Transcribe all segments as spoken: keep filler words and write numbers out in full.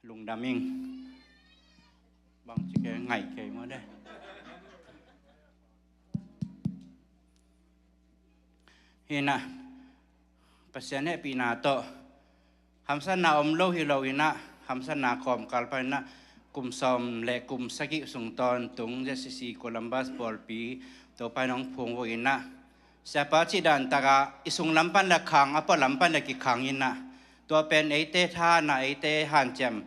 Lungdam ing. Bangci kei ngaih kei maw de. Hi nah, Pasian hehpihna tawh hamsatna om lo hi lo in ah, hamsatna kawmkal pan in ah, kum sawm le kum sagih sung tawntung Z C C Columbus pawlpi Topa in hong phungvuh in ah, Siapa cih dan takah i sung lam pan le khang, a pua lam pan le kikhang in ah, tua pen eite thahatna, eite hanciam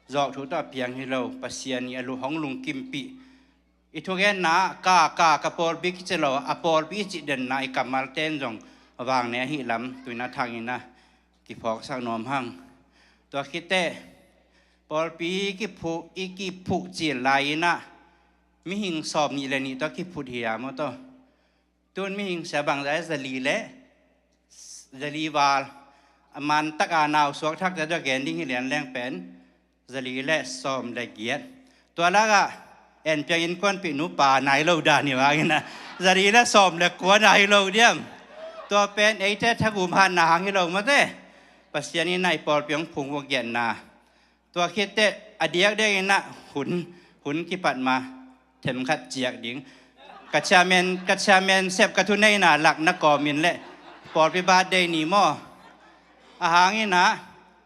zawh thu tawh a piang hi lo, Pasian i a lu hong lungkimpih. I thugenna ah ka, ka, ka pawlpi kici lo, a pawlpi i cih denna i kammalte in zong vangnei ahih lam tu in a thang in ah kiphawksak nuam hang. Tua khit teh pawlpi kiphuh, i kiphuh cil lai in ah mihing sawm nih le nih tawh kiphut hi a maw tawh. Tun mihing sia bangzah e, zali le zali val. A man taka nau suak thak zah tawh gen ding hi lian leng pen zali le sawm le giat. Tua lakah en piang innkuanpih nupa nai lo dan hi vang in ah, zali le sawm le kua nai lo diam. Tua pen eite thagum hatna hang hi lo maw te. Pasian in ah i pawlpi hong phungvuh giatna. Tua khit teh a diakdiak in ah hun, hun kipat ma themkhat ciak ding. Ka chairman, ka chairman sep ka thuneihna lak na kawm in leh pawlpi birthday ni maw. A hang in ah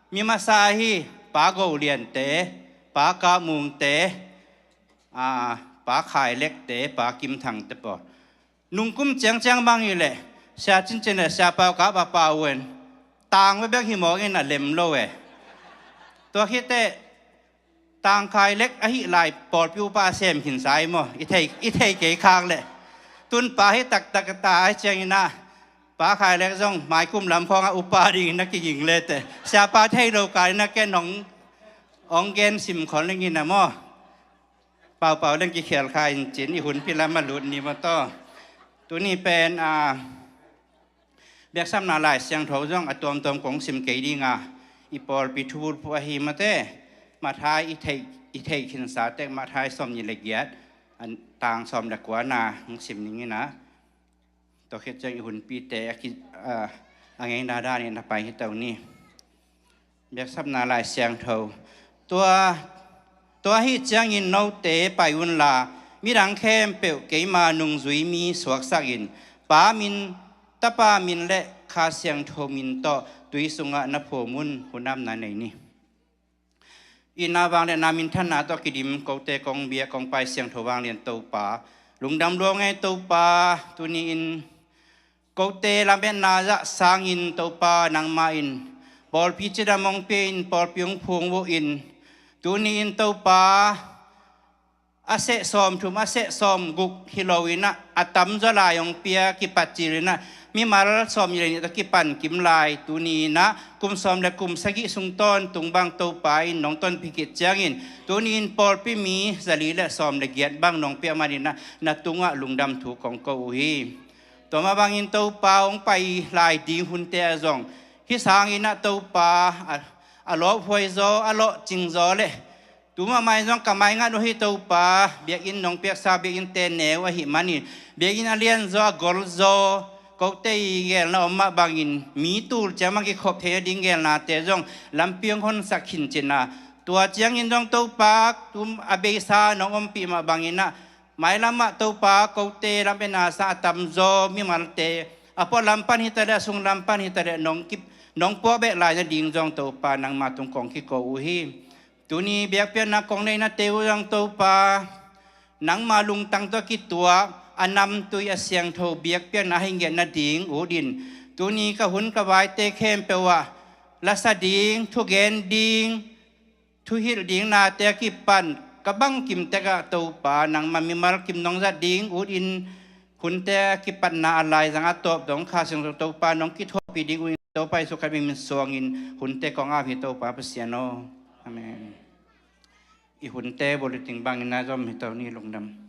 mi masa ahi Pa Go Lian te, Pa Kap Mung te, a, Pa Khai Lek te, Pa Kim Thang te pawl. Nungkum ciangciang bang hi leh Sia Cin Cin le Sia Pau Kap a pau in tang bekbek hi mawk in a lem lo e. Tua khit teh Tang Khai Lek ahih lai pawlpi upa a sem khinsa hi maw. I thei, i thei kei khak leh tun pa hi taktak ta ahih ciangin ah Pa Khai Lek zong maikum lam khawngah upa dingin na kiging le teh. Siapa thei lo kal in ah ken hong, hong gen sim khol ning in ah maw. Paupau leng kikhial kha in cin i hunpi lam a lut ni maw tawh. Tuni pen, a, biaksapna Lai Siangtho zong a tuamtuam kong sim kei ding a, i pawlpi thubulphuh ahi maw te. Matthai i theih, i theih khinsa tek Matthai sawm nih le giat, a tang sawm le kuana hong sim ning in ah. Tua khit ciang i hunpite a ki, a, a ngeina dan in a pai hi to ni. Biaksapna Lai Siangtho. Tua, tua ahih ciangin note pai unla, midang khempeuh keima nungzui mi suaksakin, Pa min, Tapa min le Kha Siangtho min tawh tui sungah na phum un, hun apna nei ni. Itna vangliatna minthanna tawh kidim kote kong biak kong pai Siangtho Vanglian Topa, lungdam lua ngei Topa. Tuni-in kote lametna zah sangin Topa nangmah in pawlpi cidam hong pia in, pawlpi hong phungvuh in, tuni-in Topa a seh sawmthum, a seh sawmguk hi lo in ah, a tamzaw lai hong pia kipat cil in ah, mimal sawmnih le nih tawh kipan kim lai. Tuni in ah kum sawm le kum sagih sung tawntung bang Topa in nong tonpih khit ciangin, tuni in pawlpi mi zali le sawm le giat bang nong piak man in ah, na tungah lungdam thu kong ko uh hi. Tua mah bangin Topa hong pai lai ding hunte ah zong hih sangin ah Topa a, a lawphuai zaw, a lawhcing zaw le tu mahmah in zong ka maingat uh hi Topa. Biakinn nong piaksa biakinnte neu ahih manin, biakinn a lianzaw, a golzaw, kote i gelna om mah bangin mi tul ciang bang kikhop theih nading gelnate zong lampi hong honsak khin cin a, tua ciangin zong Topa, tu a beisa nong ompih mah bangin ah, mailamah Topa kote lametna sang a tamzaw mimalte, a pua lam pan hi ta leh, a sung lam pan hi ta leh, nong ki, nong puak beh lai nading zong Topa nangma tung kong kiko uh hi. Tuni biakpiakna kong neihnate uh zong Topa, nangma lungtang tawh kituak a namtui a siangtho biakpiakna hong ngiat nading ut in, tuni ka hun ka vaite khempeuh ah lasa ding, thugen ding, thuhilh ding nate a kipan ka bangkim tekah Topa nangma mimal kim nong zat ding ut in, hunte a kipatna a laizang a tawp dong Kha Siangtho Topa nong kithuahpih ding uh in, Topa Jesu Khrih min suangin hunte kong ap hi Topa Pasian aw. Amen. I hunte bulletin bangin a zom hi to ni, lungdam.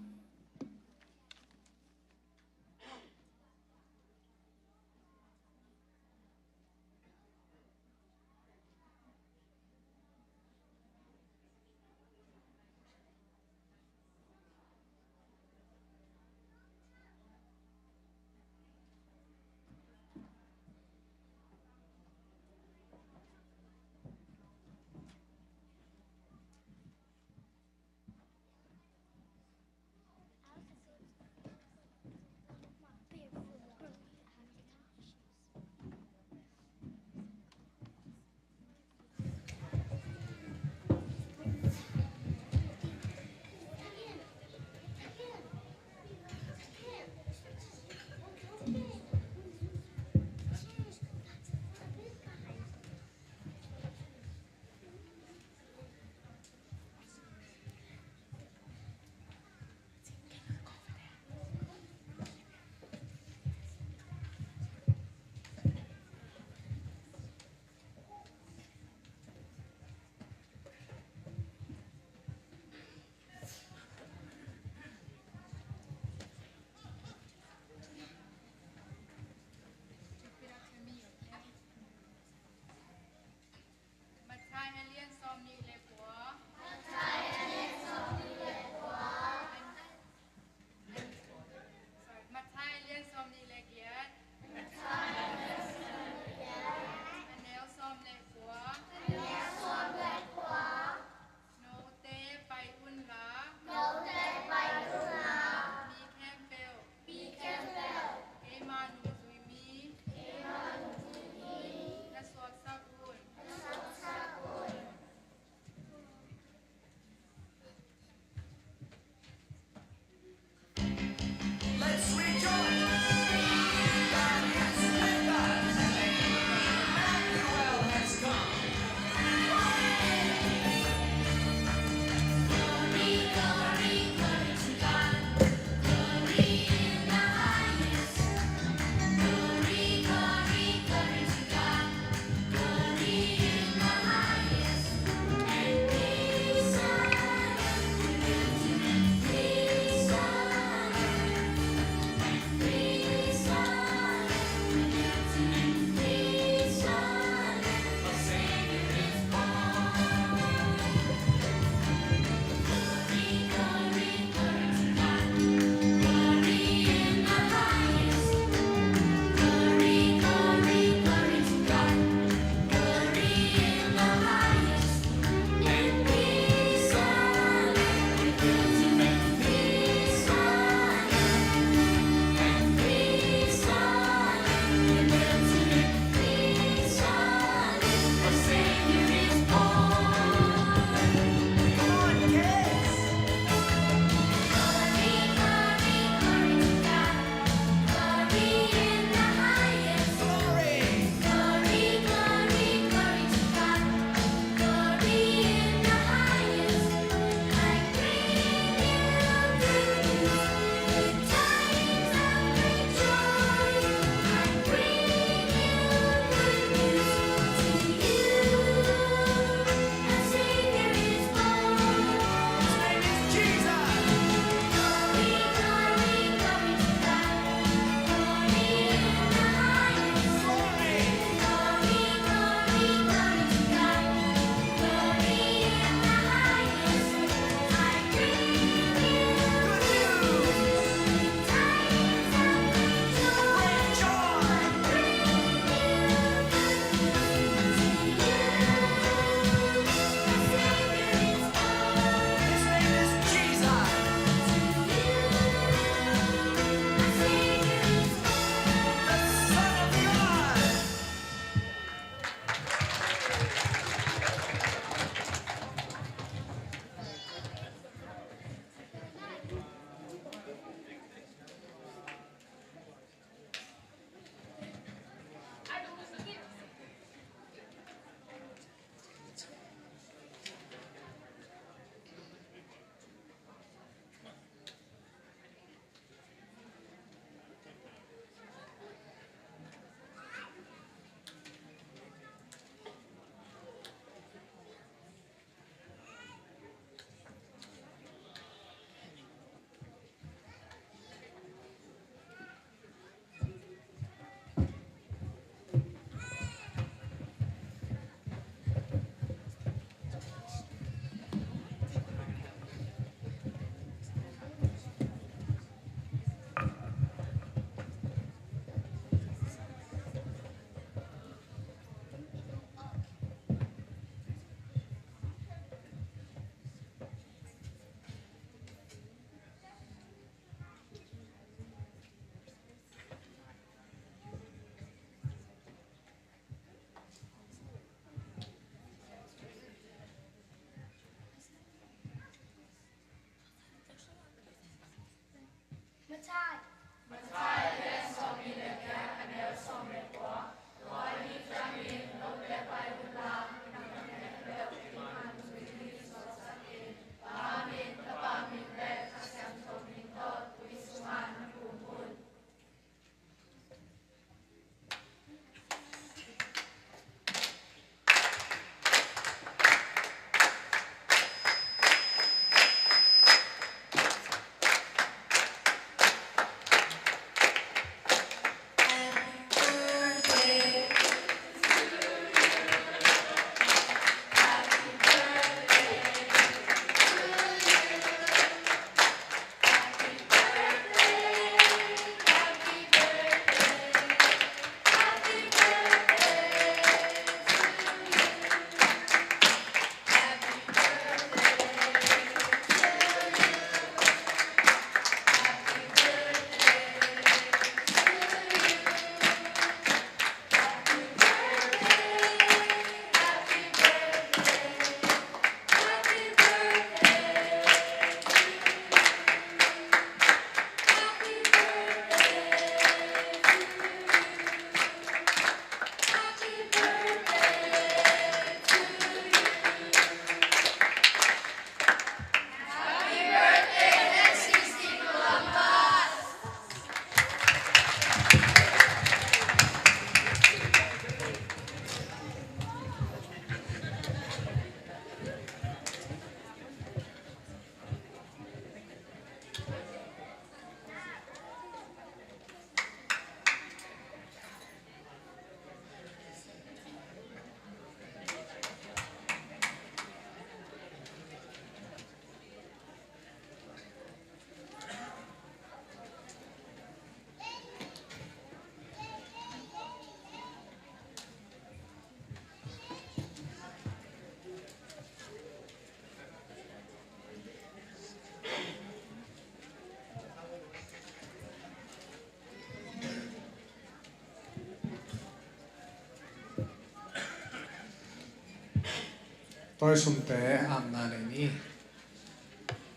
Kawlsumte amna nei ni.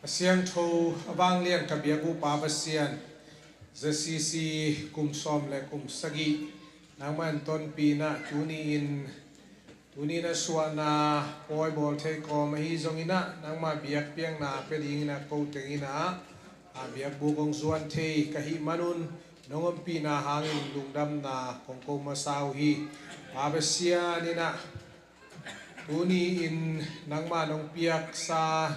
A siangtho a vanglian ka biak uh Pa Pasian, Z C C kum sawm le kum sagih nangmah in tonpih in ah tuni in, tuni in a suahna pawi bawl thei kawm ahi zongin ah nangmah biakpiakna pia dingin ah ko teng in ah a biakbuk hong zuan thei ka hih manun nong ompihna hangin lungdamna kong ko masa uh hi. Pa Pasian in ah tuni in nangmah nong piaksa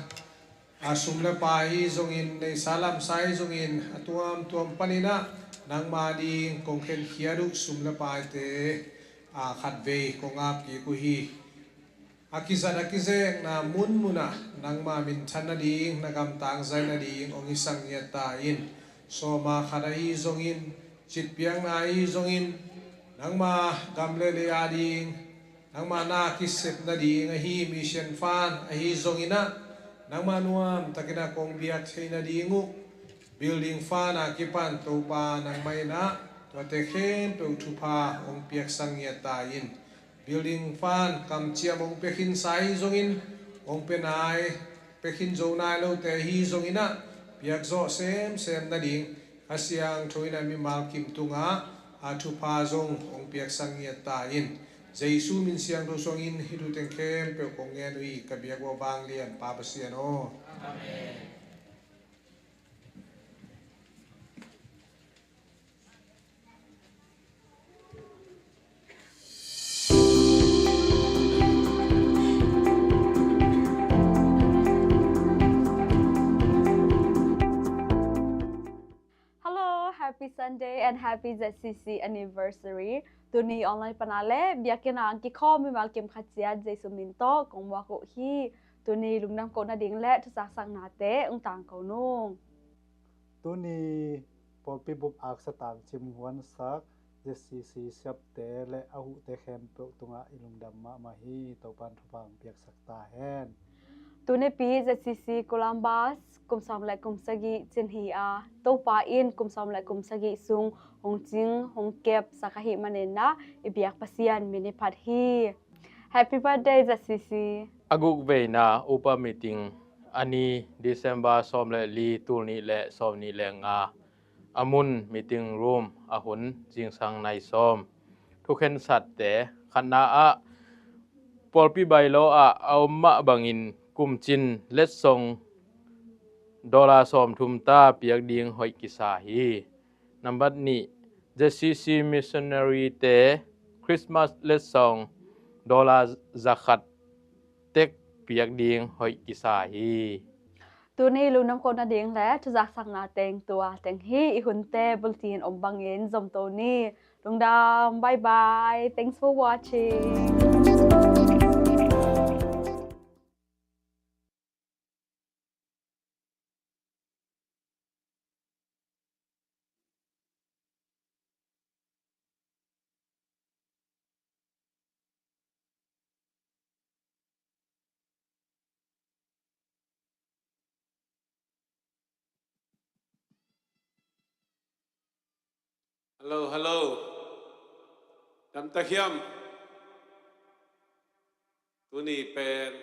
a sum le pai hi zongin, neihsa lamsa hi zongin, a tuamtuam panin ah nangmah ding kong khenkhiat uh sum le paite a khatvei kong ap kik uh hi. A kizat a kizekna munmun ah nangmah minthan nading, na gamtang zai nading hong hisak ngiat ta in. Sawma khat ahi zongin, citpiakna ahi zongin, nangmah gam le lei a ding nangmah na kisep nading ahi mission fund ahi zongin ah nangmah nuamtakin ah kong biak thei nading uh building fund a kipan Topa nangmah in ah tuate khempeuh thupha hong piaksak ngiat ta in. Building fund kamciam hong pia khinsa ahi zongin, hong pia nai, pia khin zo nai lote ahi zongin ah piak zawh semsem nading Kha Siangtho in ah mimal kim tungah a thupha zong hong piaksak ngiat ta in. Jesu min siangtho suangin hih thu teng khempeuh kong ngen uh hi, ka biak uh a vanglian Pa Pasian aw. Amen. Hello, happy Sunday and happy Z C C anniversary. Tuni online pana le biakinn ah kikhawm mimal kim khat ciat Jesu min tawh kong muak uh hi. Tuni lungdam kohna ding le thuzaksaknate ung tangko nung. Tuni pawlpi bup aksa tangcim huansak Z C C siapte le a huhte khempeuh tungah i lungdam mahmah hi. Topan thupha hong piaksak ta hen. Tunipi Z C C Columbus kum sawm le kum sagih cin hi a, Topa in kum sawm le kum sagih sung hong cing hong kepsak ahih manin ah i biak Pasian min i phat hi. Happy birthday Z C C. A guk veina upa meeting a ni December sawm le li, tul nih le sawm nih le nga. A mun meeting room, a hun zingsang nai sawm. Thukhensatte, khatna ah pawlpi bylaw ah a om mah bangin kumcin letsong dollar sawmthum ta piak ding hoih kisa hi. Nambat nih, Z C C missionary te Christmas letsong dollar zakhat tek piak ding hoih kisa hi. Tuni lungdam kohna ding le thuzaksakna teng tua teng hi. I hunte bulletin om bangin zomto ni. Lungdam, bye bye. Thanks for watching. Hello, hello. Damta hiam? Tuni pen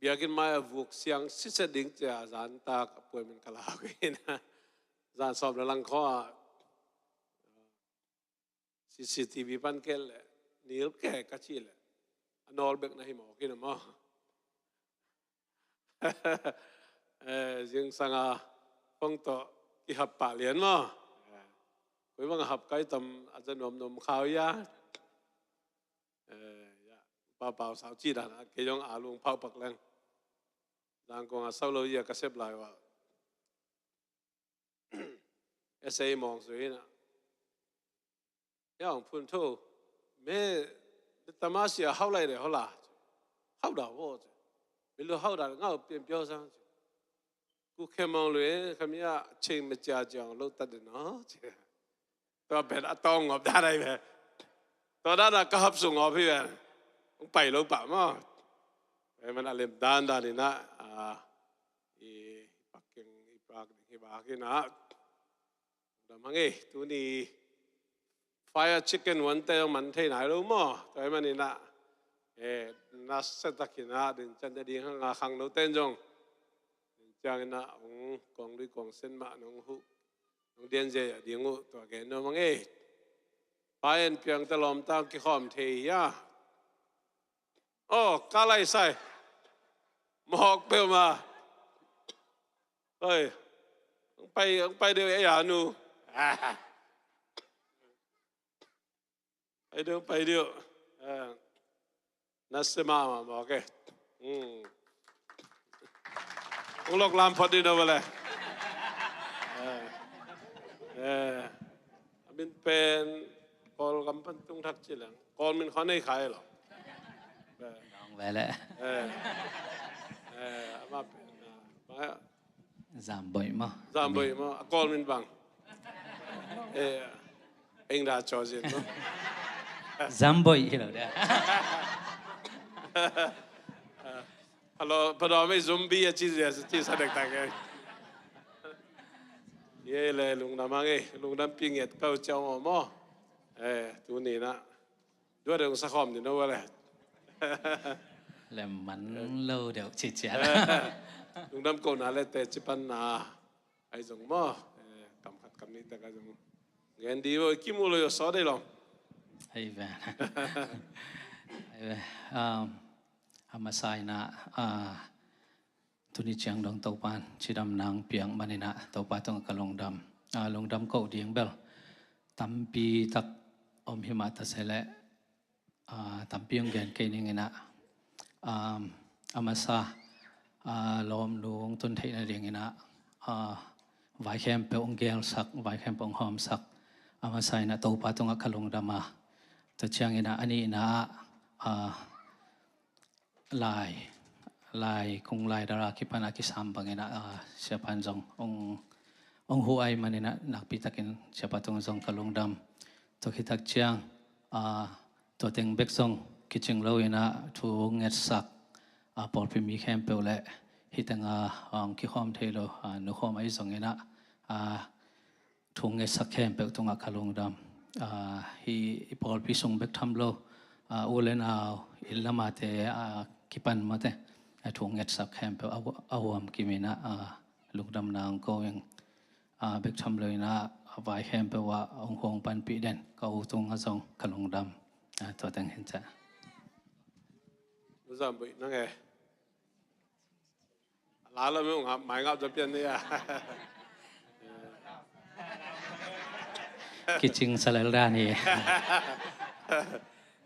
biakinn mai a vuk siang sitset ding cia zan tak appointment ka la uh hi. Zan sawm le lang khawng ah C C T V pan kel le nil ke ka ci le a nawl bek na hi mawk hi na maw? Eh, zingsang a phone tawh kihap pah lian maw? Eh, koi bang a hap kai tam a za nuamnuam khau ia. Eh, ya, pa pau sau ci dan a kei zong a lung phau pak leng. Zangkong a sau lo ia ka sep lai ua. Essay mawng sui hi na. Ya ong phun tho. Me, me tamasia hau lai de hola. Hau da wo. Me lu hau da ngau pian piau sang. Ku khe mawng lui, khamia ching me cia ciang lo ta de no. Tua pen a tawng ngawp dan ai ve. Tua dan a ka hap sung ngawp hi ve. Ong pai lo pah maw. Ai man a lem dan dan in a, a, i pak keng, i pak ding hi bak in a. Dam hang e, tuni fire chicken huante ong man thei nai lo maw. Tua ai man in a, Eh, na sa takin ah, din ciang na ding hang a khangno ten zong. Din ciangin ah, hong kong lui kong sen mah nong huh. Nong dian zia ding uh, tua gen no mang ei. Pa en piang ta lawm tang kikhawm thei hia. Oh, ka lai sai. Mawk peuh ma. Oi. Ang pai, ang pai deuh ei a nu. Pai deuh, pai deuh. Ah. Na se mah mah mawk e. Hmm. Ung lok lam phot dih no bale. Eh. Eh. A min pen Kawl gam pan tung thak ci leng. Kawl min khuan ei khai lo. Eh. Dong ve le. Eh. Eh, ama pen, ah, ma-, Zamboih maw? Zamboih maw? A Kawl min bang. Eh, eng da chaw zin maw? Zamboih hi lo dia. Hello, padaw mei zumbi a ci zia, ci sa dek tak e. Ye le, lungdam ang e, lungdam pi ngiat kau ciang aw maw. Eh, tuni na. Dua deuh sa khawm ni no le. Lem man lo deuh ci ciat. Lungdam ko na le te ci pan na. Ai zong maw. Eh, kam khat kam ni te ka zong. Ngen di bo, kim u lo yo so dei lo. Ai ve. Ai ve. Um, a masa in ah, ah, tuni ciang dong Topa'n cidam nang piak manin ah Topa tungah ka lungdam. Ah, lungdam ko ding bel tampi tak om hi mah ta se leh, ah, tampi hong gen kei ning in ah, um, a masa, ah, lawmnu hong tun theihna ding in ah, ah, vai khempeuh hong gelsak, vai khempeuh hong hawmsak, a masa in ah Topa tungah ka lungdam a. Tua ciangin ah a nihna ah, ah, lai, lai, kung lai dara kipan a kisam bangin ah, ah, siapa'n zong hong, hong huh ahih manin ah nakpi takin siapa tung zong ka lungdam. Tua khit tak ciang, ah, tua teng bek zong kicing lo in ah thu ngetsak, ah, pawlpi mi khempeuh le hih teng ah, ah, hong kikhawm thei lo, ah, nu khawm ahi zongin ah, ah, thu ngetsak khempeuh tungah ka lungdam. Ah, hih i pawlpi sung bek tham lo, ah, u le nau, inn lam a te, ah, kipan mah te, ah, thu ngetsak khempeuh a, a huam kim in ah, ah, lungdam nang ko ing. Ah, bek tham lo in ah, a vai khempeuh ah hong, hong panpih den ka u tungah zong ka lungdam. Ah, tua teng hi in teh. U Zamboih nang e. A la lam e, ngap, mai ngap za pian ni a. Kicing sa lel dan hi.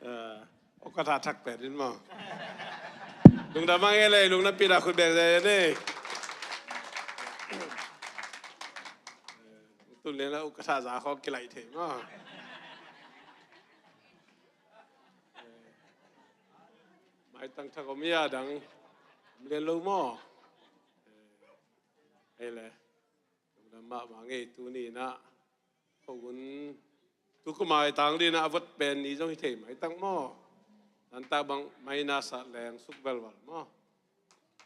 Eh, o ka tha thak pet in maw. Lungdam ang e le, lungdam pi da khut beng ze ni. Tun le la u ka tha za khawng kilaih thei maw. Maitang thak om ia dang om lian lo maw? Ei le, lungdam mahmah ngei tuni in ah. Ko un tu ko maitang ding in ah a vot pen ni zong hi thei maitang maw? Nanta bang mai na sa leng suk velval maw?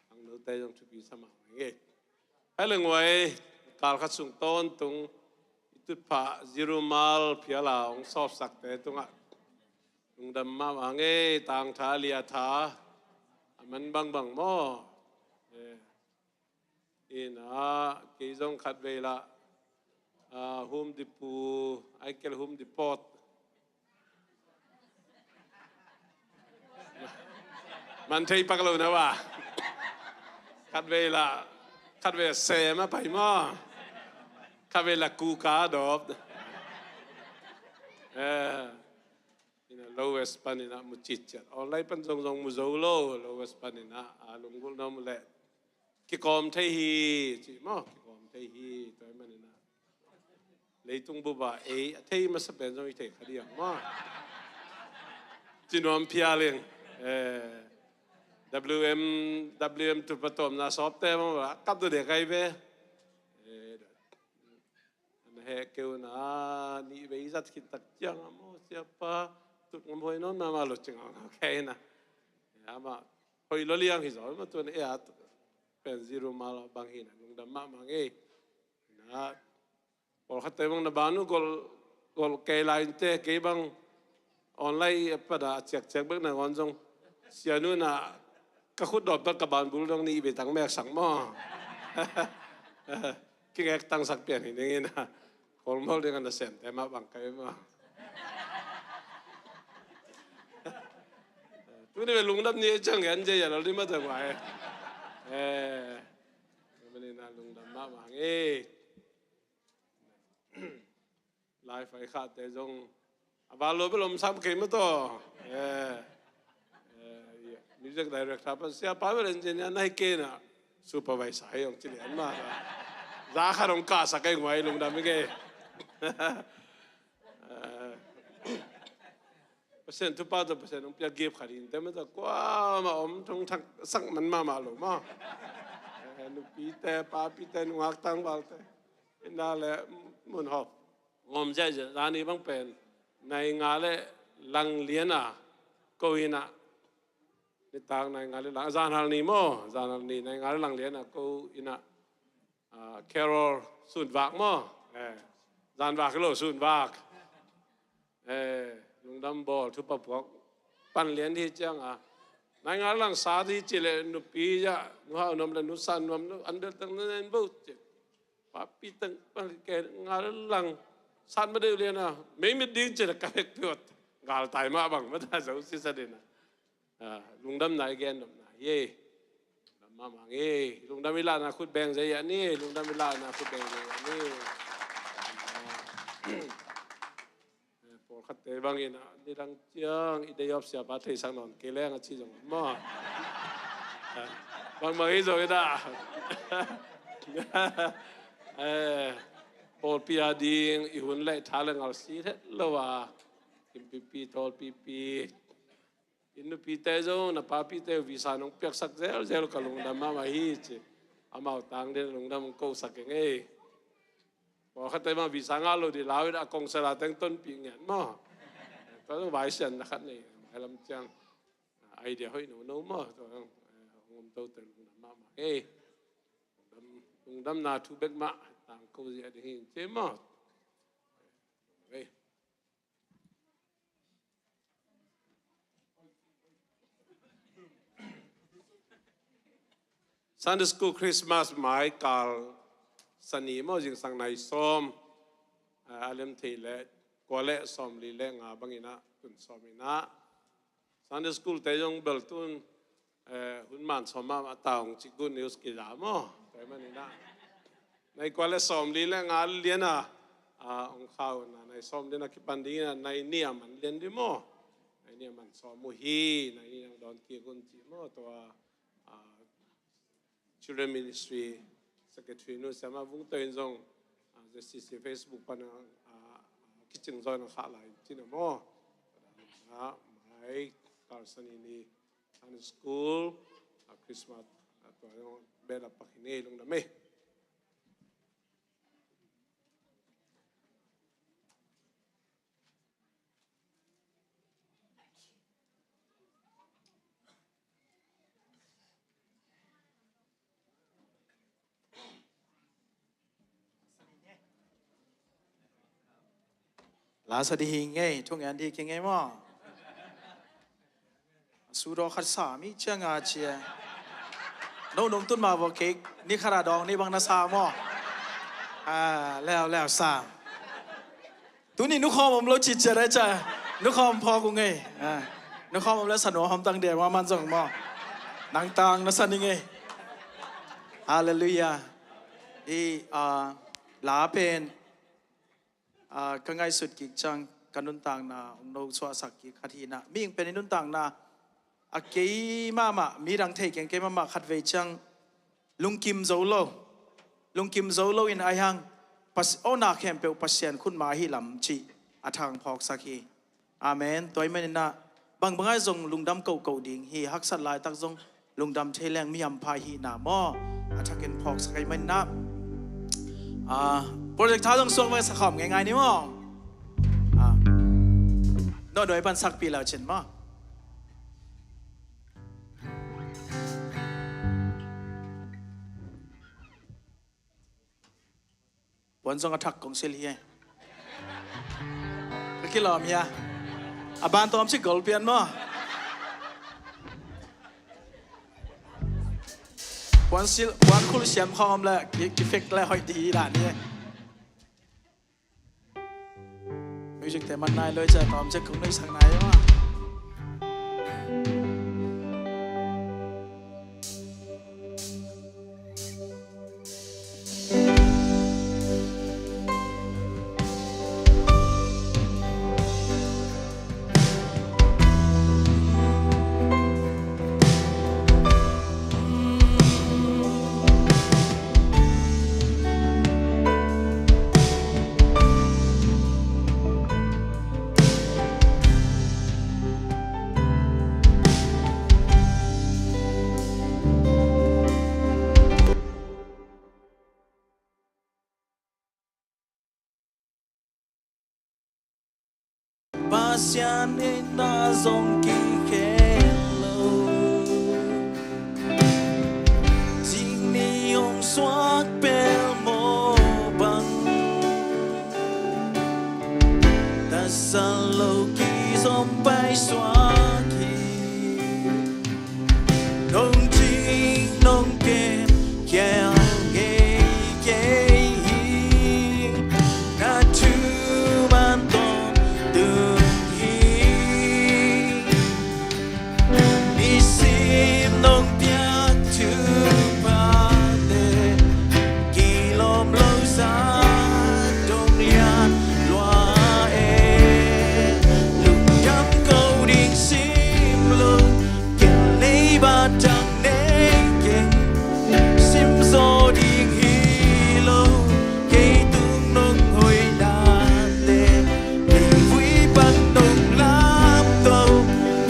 Ang note zong thupi sa mahmah ngei. Hai leng uai, kal khat sung tawntung i tutphah Zirumal phial a hong sawpsakte tungah lungdam mahmah ngei. Tangtha, liatha, a man bangbang maw? Eh, in ah, kei zong khatvei lah, ah, Home Depot, ai kel Home Depot. Man thei pak lo na va. Khatvei lah, khatvei sem a pai maw. Khatvei lah kuka dawp. Eh, in ah lowest pan in ah mu citciat. Online pan zongzong mu zo lo, lowest pan in ah, a lunggulh na mu leh. Kikawm thei hi, ci maw, kikawm thei hi, tua ahih manin ah. Leitung bup ah ei a thei masa pen zong i thei kha diam maw. Ci nuam phial ing. Eh, W M, W M tu patawmna sawpte maw, a kap dua dek ai ve. Eh, na heh keu na, nih vei zat khit tak ciang a maw, siapa, tut ngam hoih nawn mahmah lo ci ngau ngau kei na. Eh, amah hoih lo liang hi zaw, amah tuan e a pen Zirumal bang hi na, lungdam mahmah ngei. Na, pawlkhatte bang na ban uh gol, gol kei lai in teh, kei bang online a pat a ciakciak bek nangawn zong Sianu na ka khut dawp bel ka banbul dong nih i beitang meksak maw. Kingek tangsak pian hi ning ina. Kholmol ding a na sem te mah bang kai maw. Tuni ve lungdam ni ciang gen je ya lal ni ma ta wai. Eh. Mani na lungdam mah mah nge. Lai fai khate zong a val lo bel om sam kei ma taw. Eh, eh, music director pa sia pa bel engineer na hi kei na supervisor hi ong ci lian ma. Za khat ong kah sak kei nguai lungdam hi kei. Eh, Pasian thupha tawh Pasian ong pia gift khat hi in te ma taw kuamah om thong thak sak man mahmah lo ma. Eh, nupite, papite, nungak tangvalte. Ina le mun hop ngom ziahziah zani bang pen nai nga le lang liana ko ina. Nitak nai nga le lang, zanhal ni maw, zanhal ni nai nga le lang liana ko ina. Ah, Carol sunvak maw. Eh, zanvak hi lo sunvak. Eh, lungdam bawl thupha puak pan lian hi ciang a nai nga le lang sa hi ci le nupi ya nuhau nuam le nusan nuam nu an del tang na nen bo ci. Papi tang pan ke nga le lang san ma deuh lian a mei mit ding ci le ka hek piot. Gal tai mah bang ma ta zo si sa dina. Ah, lungdam nai gen dam nai ye. Lungdam mah mang ye. Lungdam i lahna khut beng zei ya ni. Lungdam i lahna khut beng zei ya ni. Eh, pawlkhatte bangin a nidang ciang i day off siapa theisak nawn kei leng a ci zong maw. Eh, bangmah hi zong i dah. Eh, pawlpi a ding i hun le i tha le ngal si het lo a. Kimpipi tawlpipi. I nupite zong na papite visa nong piaksak zelzel ka lungdam mahmah hi ci. Amau tang din lungdam hong kosak keng ei. Pawlkhatte mah visa ngah lo di lau in a kong sela teng tonpih ngiat maw. Tua zong vaisian na khat nei mailam ciang idea hoih nono maw. Tua zong hong om tote lungdam mahmah ei. Lungdam, lungdamna thu bek mah tangko zia ding hi in ci maw. Ei. Sunday School Christmas mai kal sani maw zingsang nai sawm, ah, a lem thei le kua le sawm li le nga bangin a tun sawm in a Sunday School te zong bel tun, eh, hun man sawm mahmah ta ong ci good news kiza maw. Tua hi manin a nai kua le sawm li le nga lian a, ah, ong khau na nai sawm lian a kipan ding in a nai nih a man lian di maw. Nai nih a man sawm uh hi, nai nih nang dawn kik un ci maw tua, ah, Children Ministry Secretary nu siama Vung Toin zong, ah, Z C C Facebook pan a, ah, kicing zong a khah lai cina maw. Ah, mai kal sani ni Sunday School, ah, Christmas, ah, tua zong bela pakin ei lungdam ei. Lasa di hi ngei, thung en di ki ngei maw. Sudaw khat sa mi ciang a cia. No nong tun ma vawh kei ni khat a dawng ni bang na sa maw. Ah, leo leo sa. Tuni nukhawm om lo citciat ai ca. Nukhawm phawk uh ngei. Ah, nukhawm om le sanuam hamtang dia ma man zong maw. Nang tang na sa ni ngei. Halleluiah. I, ah, la pen, ah, ka ngaihsut kik ciang ka nuntakna ong no suahsak kik khat hi na. Mihing pen i nuntakna a kei mahmah, midang thei keng kei mahmah khat vei ciang lungkim zo lo. Lungkim zo lo in ai hang, Pas-, awna khempeuh Pasian khut ma ahi lam cih a thang phawksak hi. Amen. Tua hi manin ah bangbang ai zong lungdam kohkoh ding hi, haksat laitak zong lungdam thei leng mi hampha hi na maw. A thakin phawksak ai manin ah, ah, project tha zong suang vang sa khawm ngeingai ni maw. Ah. No doi pan sakpi lau cin maw. Puan zong a thak kong sil hi e. Ka kilawm hi a. A ban tawm cik gol pian maw. Puan sil, puan khul siam khawm le ki, ki fek le hoih dih hi dah ni. Music te man nai lo i ci a, tawm ciang kong nuihsak nai maw. Pasian in na zong kikhel lo. Cing ni hong suak pel maw bang. Tasal lo kizom pai suak hi. Nong cing nong kem kiang ngei kei hi. Na thu man tawntung hi. Nisim nong piak thuphate kilawm lo zah dong lian lua e. Lungdam ko ding sim lo, kei leiba tang nei keng, sim zaw ding hi lo. Kei tung nong hoihnate, kei vui pan nong lamto,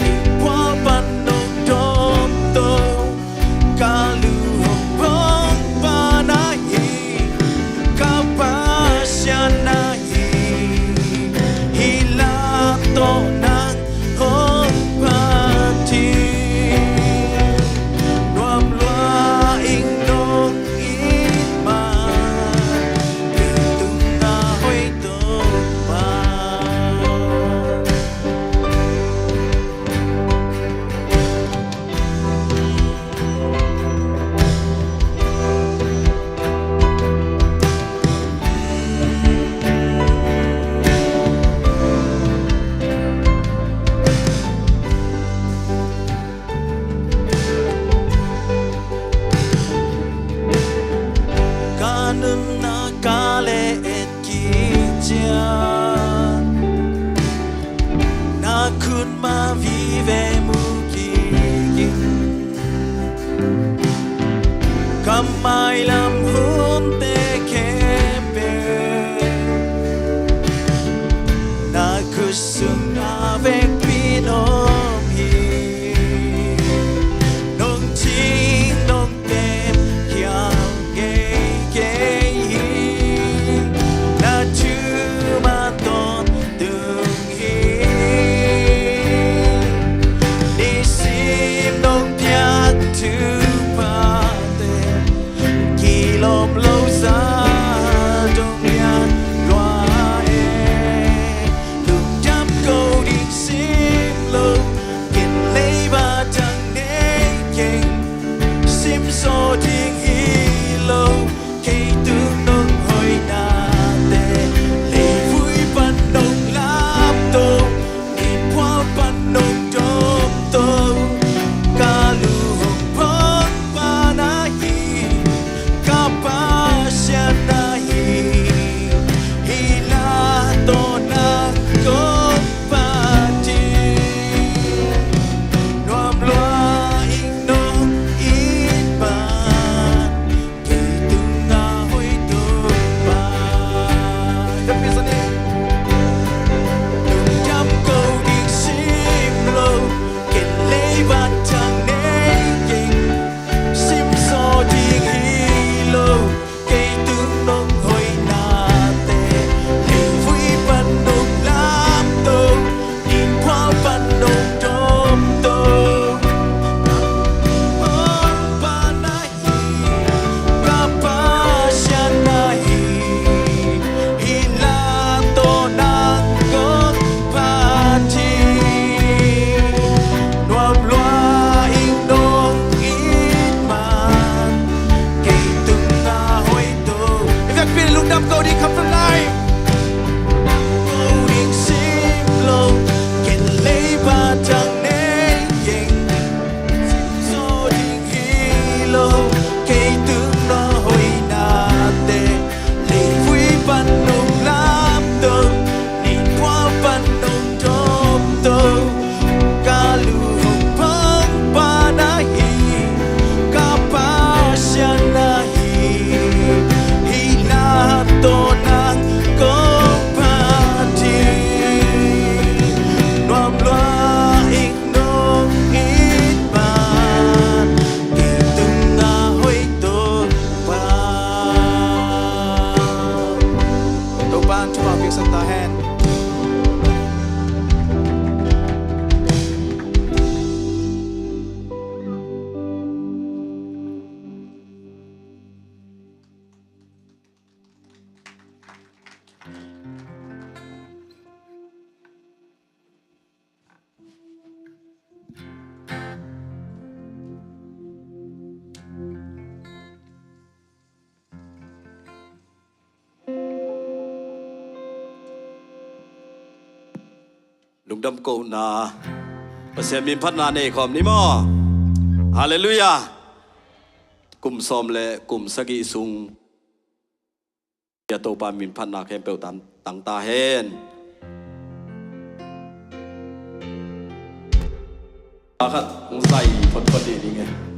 kei khual pan nong dawmto. Ka lu hong pong pa na hi, ka Pasian na hi. Hih lam tawh nang hong phat hi. Nuam lua ing nong it ma, kei tung na hoih Topa. Ka nunna ka le et kik ciang, na khut mah vive mu kik ing. Ka mailam hunte khempeuh na khut sungah vekpi in om hi. Nong cing nong kem kiang ngei kei hi. Na thu man tawntung hi. Nisim nong piak thuphate kilawm lo zah dong lian lua e. Lungdam ko Lungdam kohna, Pasian min phatna nei khawm ni maw? Halleluiah. Kum sawm le kum sagih sung a Topa min phatna khempeuh tang ta hen. A khat hong zai photphot dih ding e.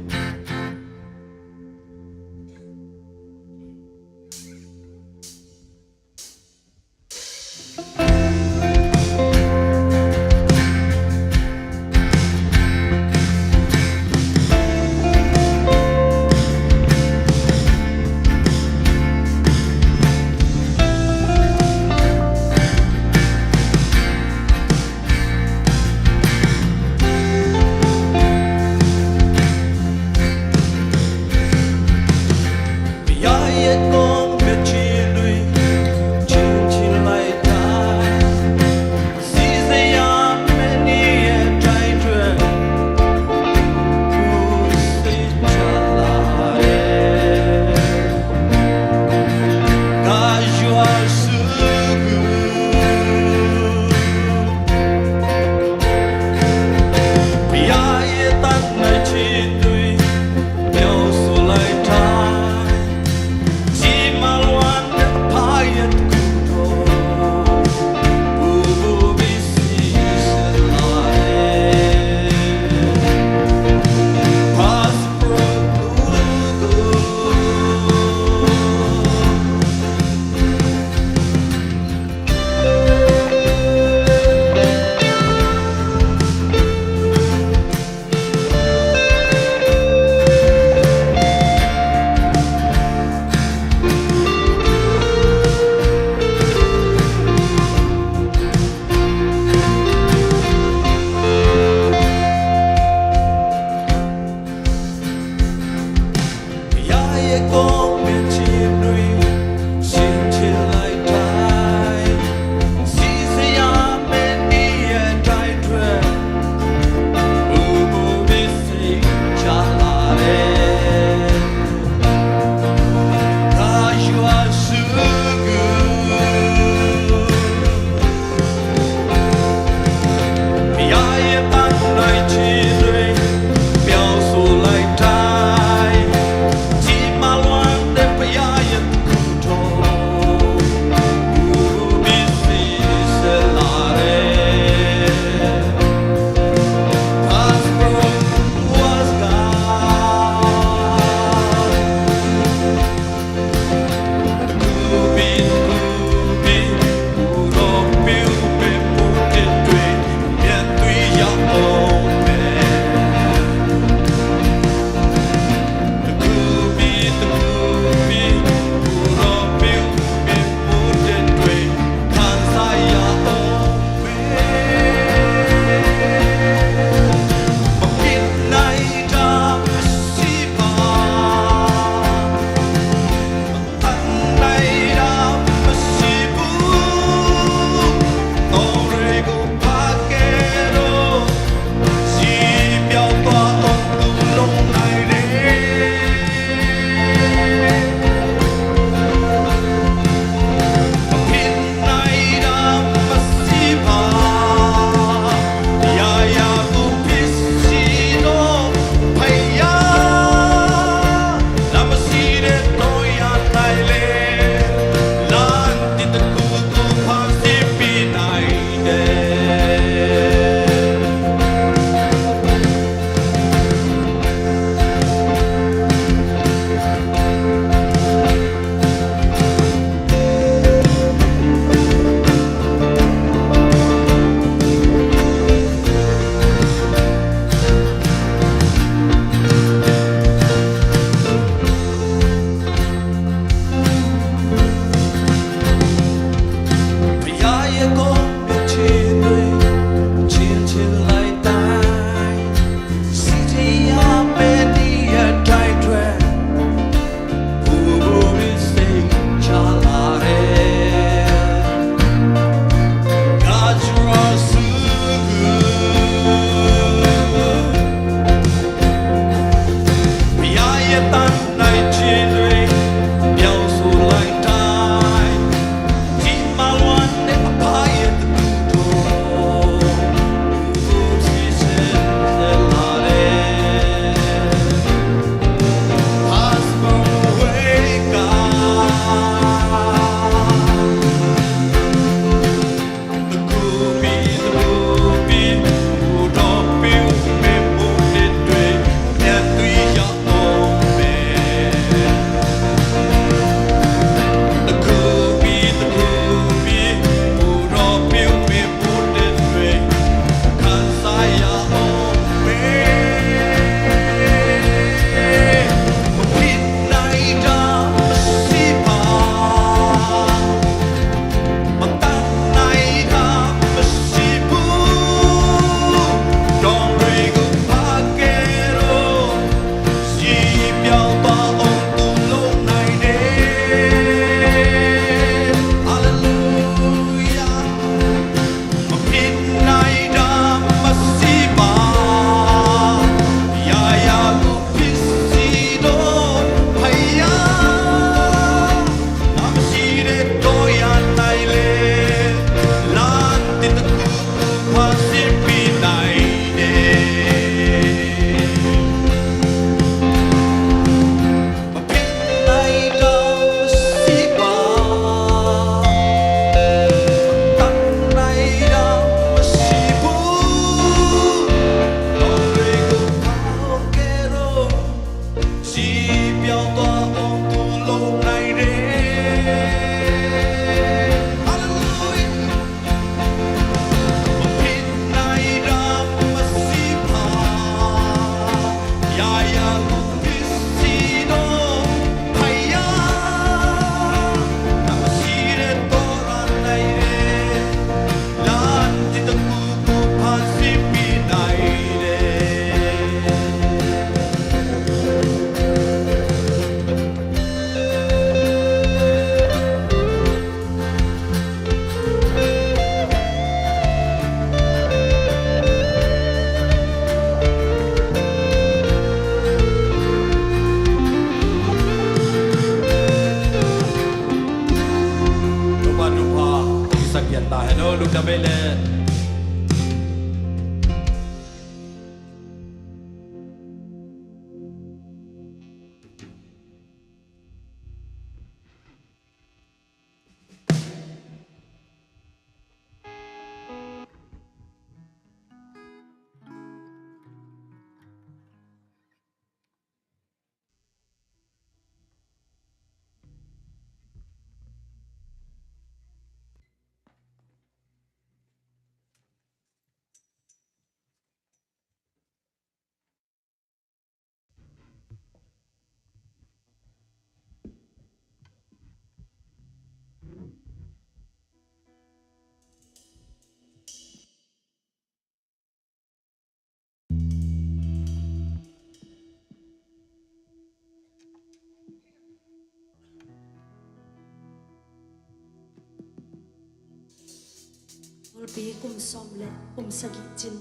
Pi kum sawm le kum sagih cin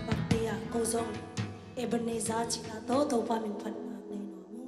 birthday ah ko zong Ebenezer cih a tawh Topa min phatna nei nuam ung.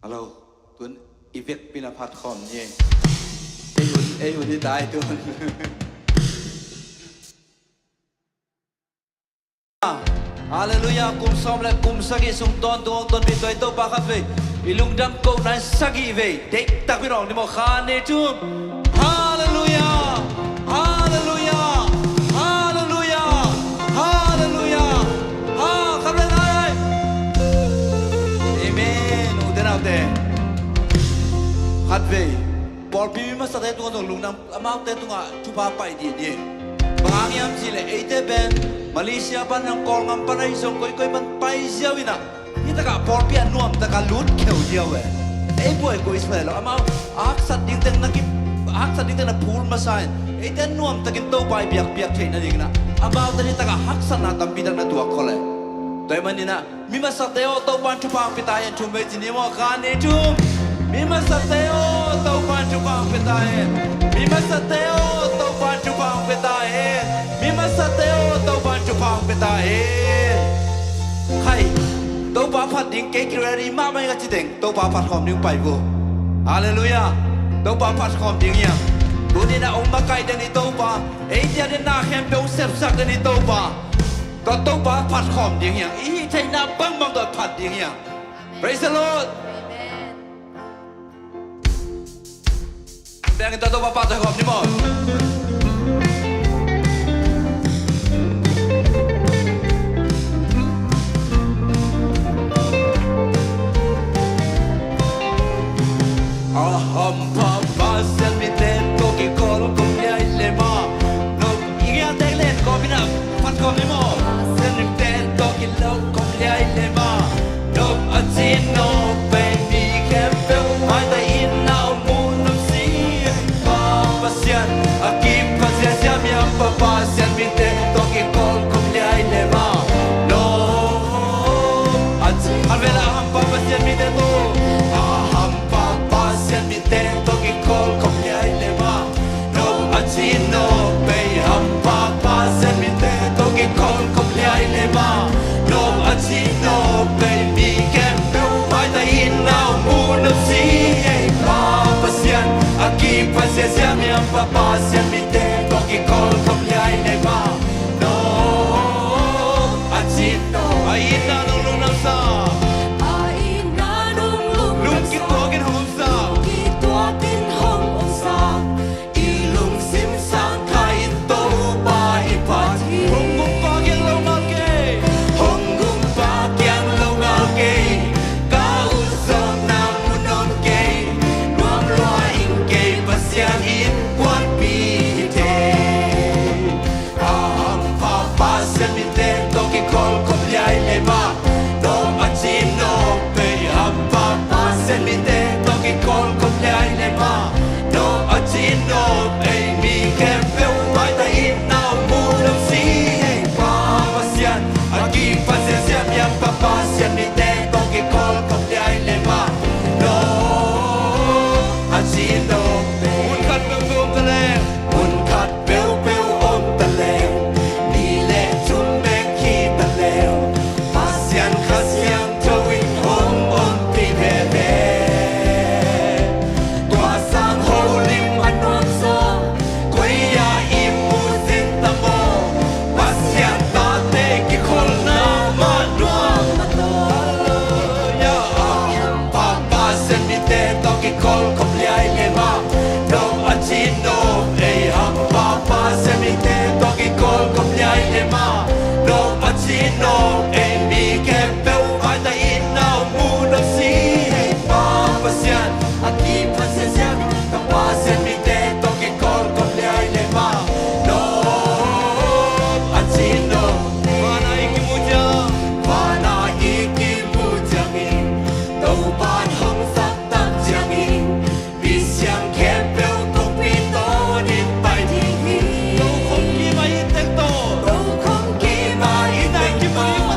Hello, tun i vekpi-in a phat khawm ni. Ei hun, ei hun hi ta ei tun. Halleluiah. Kum sawm le kum sagih sung tawntung hong tonpih tua i Topa khatvei i lungdam kohna in sagih vei deihtak pi-in hong ni maw? Khat, nih, thum. Halleluiah. Halleluiah. Halleluiah. Halleluiah. Ha, khatvei lai. Amen. Ute naute, khatvei pawlpi mi masate tungah zong lungdam, amaute tungah thupha pai dih ni. Bang hang hiam cih leh eite pen Malaysia pan, Kawlgam pan ahi zong, koikoi pan pai ziau in ah, hih takah pawlpi ah nuamtak a lut kheu ziau e. Ei buai ko Israel lo, amau a haksat ding teng na ki, a haksat ding teng na phul masa in, eite nuamtakin Topa i biakpiak theih nadingin ah, amaute hih takah haksatna tampi tak na tuak khol e. Tua ahih manin ah, mi masate aw, Topa'n thupha hong pia ta hen, thum vei ci ni maw, khat, nih, thum. Mi masate aw, Topa'n thupha hong pia ta hen. Mi masate aw, Topa'n thupha hong pia ta hen. Mi masate aw, Topa'n thupha hong pia ta hen. Khai, Topa phat ding kei ki ready mahmah ing a ci teng, Topa phat khawm ding pai vo. Halleluiah. Topa phat khawm ding hi hang. Tuni-in ah hong makaih den i Topa, ei ciat in na khempeuh hong sepsak den i Topa. Tua Topa phat khawm ding hi hang. I hih theihna bangbang tawh phat ding hi hang. Praise the Lord. Amen. Biakinn tawh Topa phat khawm ni maw. A hampha Pasian mite tawh kikawl khawm liai le mah. No, i ngiatek len kawm in ah, phat khawm ni maw. Pasian mite tawh kikawl khawm liai le mah. No, a ci no, pei mi khempeuh maita in na om mu nuam si. Pa Pasian, a kipha ziazia mi hampha Pasian mite tawh kikawl khawm liai le mah. No, a ci a vela hampha Pasian mite tawh, a hampha Pasian mite tawh kikawl khawm liai le mah. No, a ci no, pei hampha Pasian mite tawh kikawl khawm liai le mah. No, a ci no, pei mi khempeuh maita in na om mu nuam si. Ei Pa Pasian, a kipha ziazia mi hampha Pasian mite tawh kikawl khawm liai le mah. No, a ci no, a itna nong lungdamsak, a itna nong lungdamsak, lungkituakin hong omsak, lungkituakin hong omsak. I lungsim sang kha in Topa i phat hi. Hong gumpa kiang lo ngal kei. Hong gumpa kiang lo ngal kei. Ka ut zawhna mun om kei. Nuam lua ing kei, Pasian innkuanpih hi thei. A hampha Pasian mite tawh kikawl khawm liai le mah. No, a ci no, pei hampha Pasian mite tawh kikawl khawm liai le mah. No, a ci no, ei mi khempeuh maita in na om mu nuam si. Ei Pa Pasian, a kipha ziazia mi hampha Pasian mite tawh kikawl khawm liai le mah. No, a ci no, mun khat peuhpeuh om ta leng. Mun khat peuhpeuh om ta leng, nih le thum bek hi ta leng, Pasian Kha Siangtho in hong ompih veve. Tua sang holim a nuam zaw, koi-ah i mu zin ta maw? Pasian tate kikholhna mah nuam. Halleluiah. A hampha Pasian mite tawh kikawl khawm liai le mah. No, a ci no, ei hampha Pasian mite tawh kikawl khawm liai le mah. No, a ci no, ei mi khempeuh maita in na om mu nuam si. Ei Pa Pasian, a kipha ziazia mi hampha Pasian mite tawh kikawl khawm liai le mah. No, a ci no. Van-ah i kimu ciang, van-ah i kimu ciangin, Topa'n hong zat tak ciangin, misiam khempeuh kongpi tawnin pai ding hi. Tokhom kim a it tek tawh, tokhom kim a it tek tawh,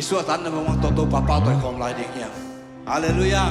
Suahtakna mah tawh Topa pau tawi khawm lai ding hiam? Halleluiah.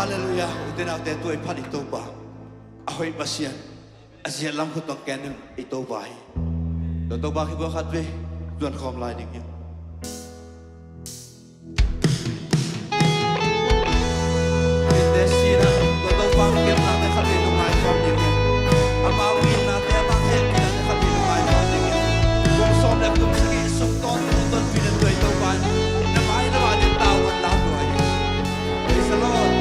Halleluiah. Ute naute, tua i phat i Topa, a hoih Pasian, a ziat lam khut tawh ken ding i Topa hi. Tua Topa kiang khat vei zuan khawm lai ding hi. Ute sina, tua Topa kiang nate khat vei lungngai khawm ding hi. Ama kiang nate, ama kiang nate khat vei lungngai khawm ding hi. Kum sawm le kum sagih sung tawntung tawnpi na tua i Topa in na mai na mai ding tau wan lau tua hi. Praise the Lord.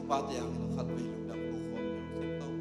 Pate hangin a khatvei lungdam ko khawm ni hong sem tawh.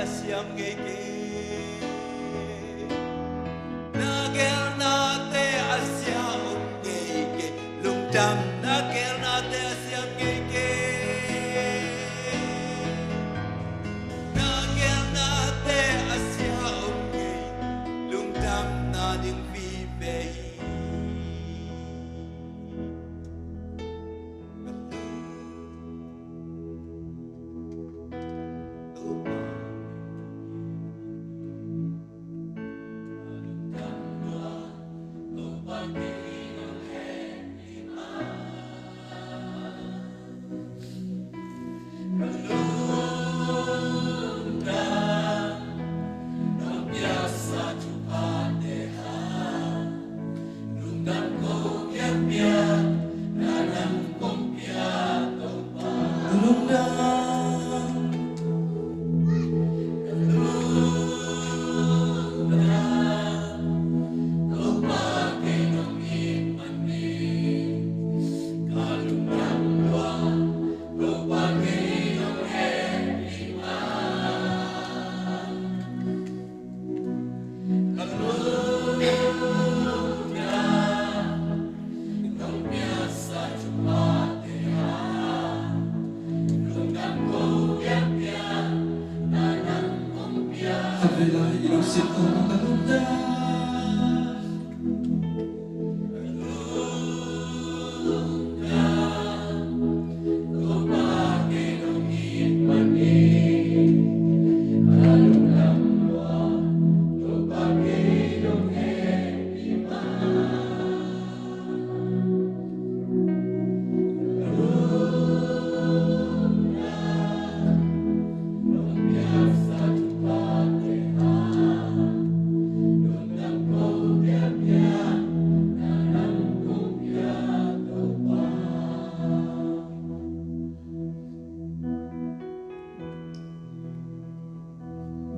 a siam ngei kei. Na gelnate a sia om ngei kei. Lungdam, na gelnate a siam ngei kei. Na gelnate a sia om ngei. Lungdam na ding vive hi.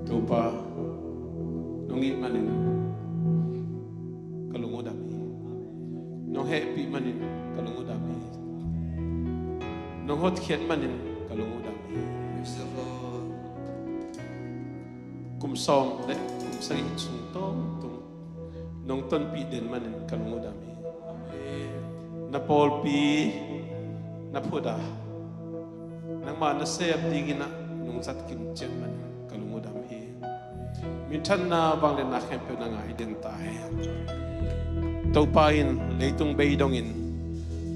Topa, nong it manin ka lung uh dam hi. Nong hehpih manin ka lung uh dam hi. Nong hotkhiat manin ka lung uh dam hi. Kum sawm le kum sagih sung tawntung nong tonpih den manin ka lung uh dam hi. Na pawlpi na phut a, nangmah na sep dingin ah nong zat kim ciat manin ka lung uh dam hi. Minthanna, vangliatna khempeuh na ngah hi den ta hen. Topa in leitung bei dongin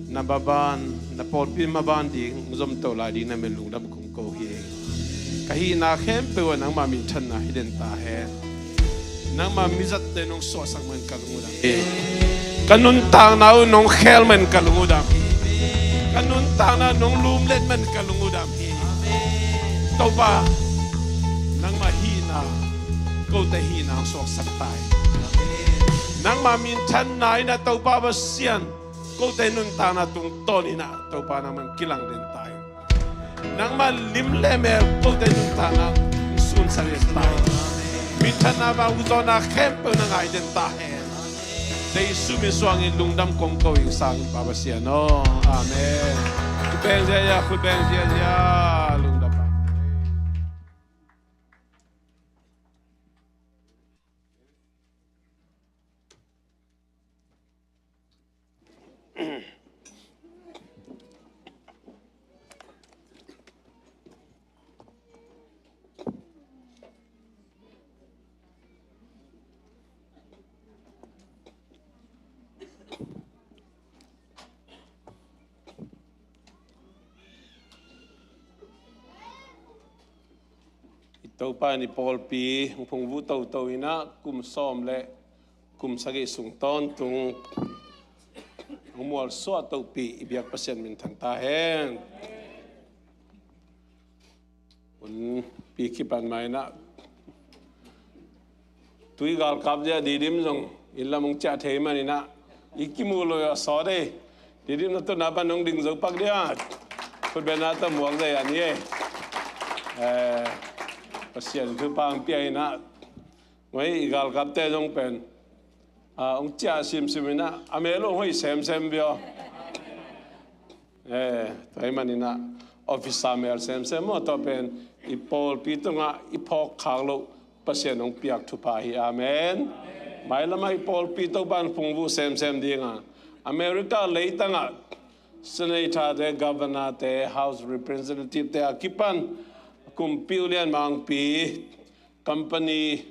na maban, na pawlpi maban ding zomto lai ding na min lungdam kong ko hi. Ka hihna khempeuh ah nangmah minthanna hi den ta hen. Nangmah mizatte nong suahsak man ka lung uh dam hi. Ka nuntakna uh nong khel man ka lung uh dam hi. Ka nuntakna nong lumlet man ka lung uh dam hi. Topa, nangmah hihna kote hihna hong suaksak ta hi. Nangmah minthanna in ah Topa Pasian, kote nuntakna tungtawn in ah Topa nangmah kilang den ta hi. Nangmah lim le mel kote nuntakna sunsak den ta hi. Minthanna, vangliatna khempeuh na ngah den ta hen. Jesu min suangin lungdam kong ko ing, sangin Pa Pasian aw. Amen. Khut beng ziazia, khut beng ziazia. Lungdam. I Topa in i pawlpi hong phungvuh toto in ah kum sawm le kum sagih sung tawntung hong mualsuah topih i biak Pasian minthang ta hen. Hun pi kipan ma in ah tui galkap dia Didim zong inn lam hong ciah thei man in ah i kimuh loh a sawt ei. Didim na tun a pan hong ding zo pak dia. Khut beng na ta muak zai an hi ei. Eh, Pasian thupha hong pia in ah. Ngoi i galkapte zong pen, ah, hong ciah simsim in ah, a mel uh hong hoih semsem bia. Eh, tua ahih man in ah, officer mel semsem maw, tua pen i pawlpi tungah i phawk khak loh Pasian hong piak thupha hi. Amen. Mailamah i pawlpi Topan phungvuh semsem dinga America leitangah senator te, governor te, house representative te a kipan kumpi ulian mangpi, company,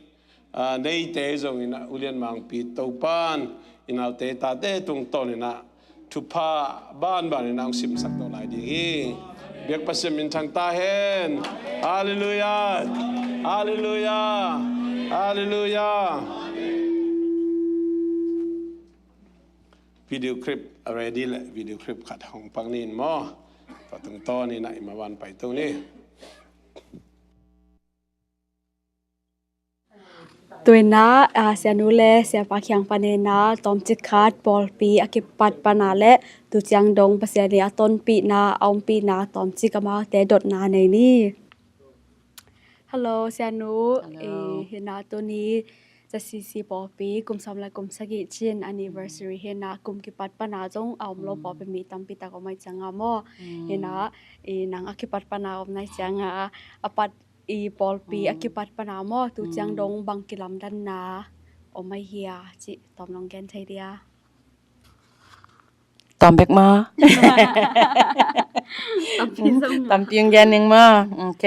ah, neite zongin ah ulian mangpi Topan i naute tate tungtawnin ah thupha banbanin ah hong simsak to lai ding hi. Biak Pasian minthang ta hen. Halleluiah. Halleluiah. Halleluiah. Video clip ready le, video clip khat hong pang ning maw. Tua tungtawnin ah i maban pai to ni. Tuinah, ah, sianu le siapa kiang paninah tawmcik khat pawlpi a kipat pana le tuciang dong Pasian i a tonpihna a ompihna tawmcik amaute dotna nei ni. Hello sianu. Hello. Eh, hinah tuni ZCC pawlpi kum sawm le kum sagih cin anniversary hinah kum kipat pana zong a om lo pawlpi mi tampi tak om ai cianga maw. Hinah, eh, nang a kipat pana om nai cianga a pat i pawlpi a kipat pana maw, tuciang dong bang kilamdanna om ai hia cih tawm nong gen thei dia? Tawm bek maw? Tampi zong maw? Tampi hong gen ning maw? Ok.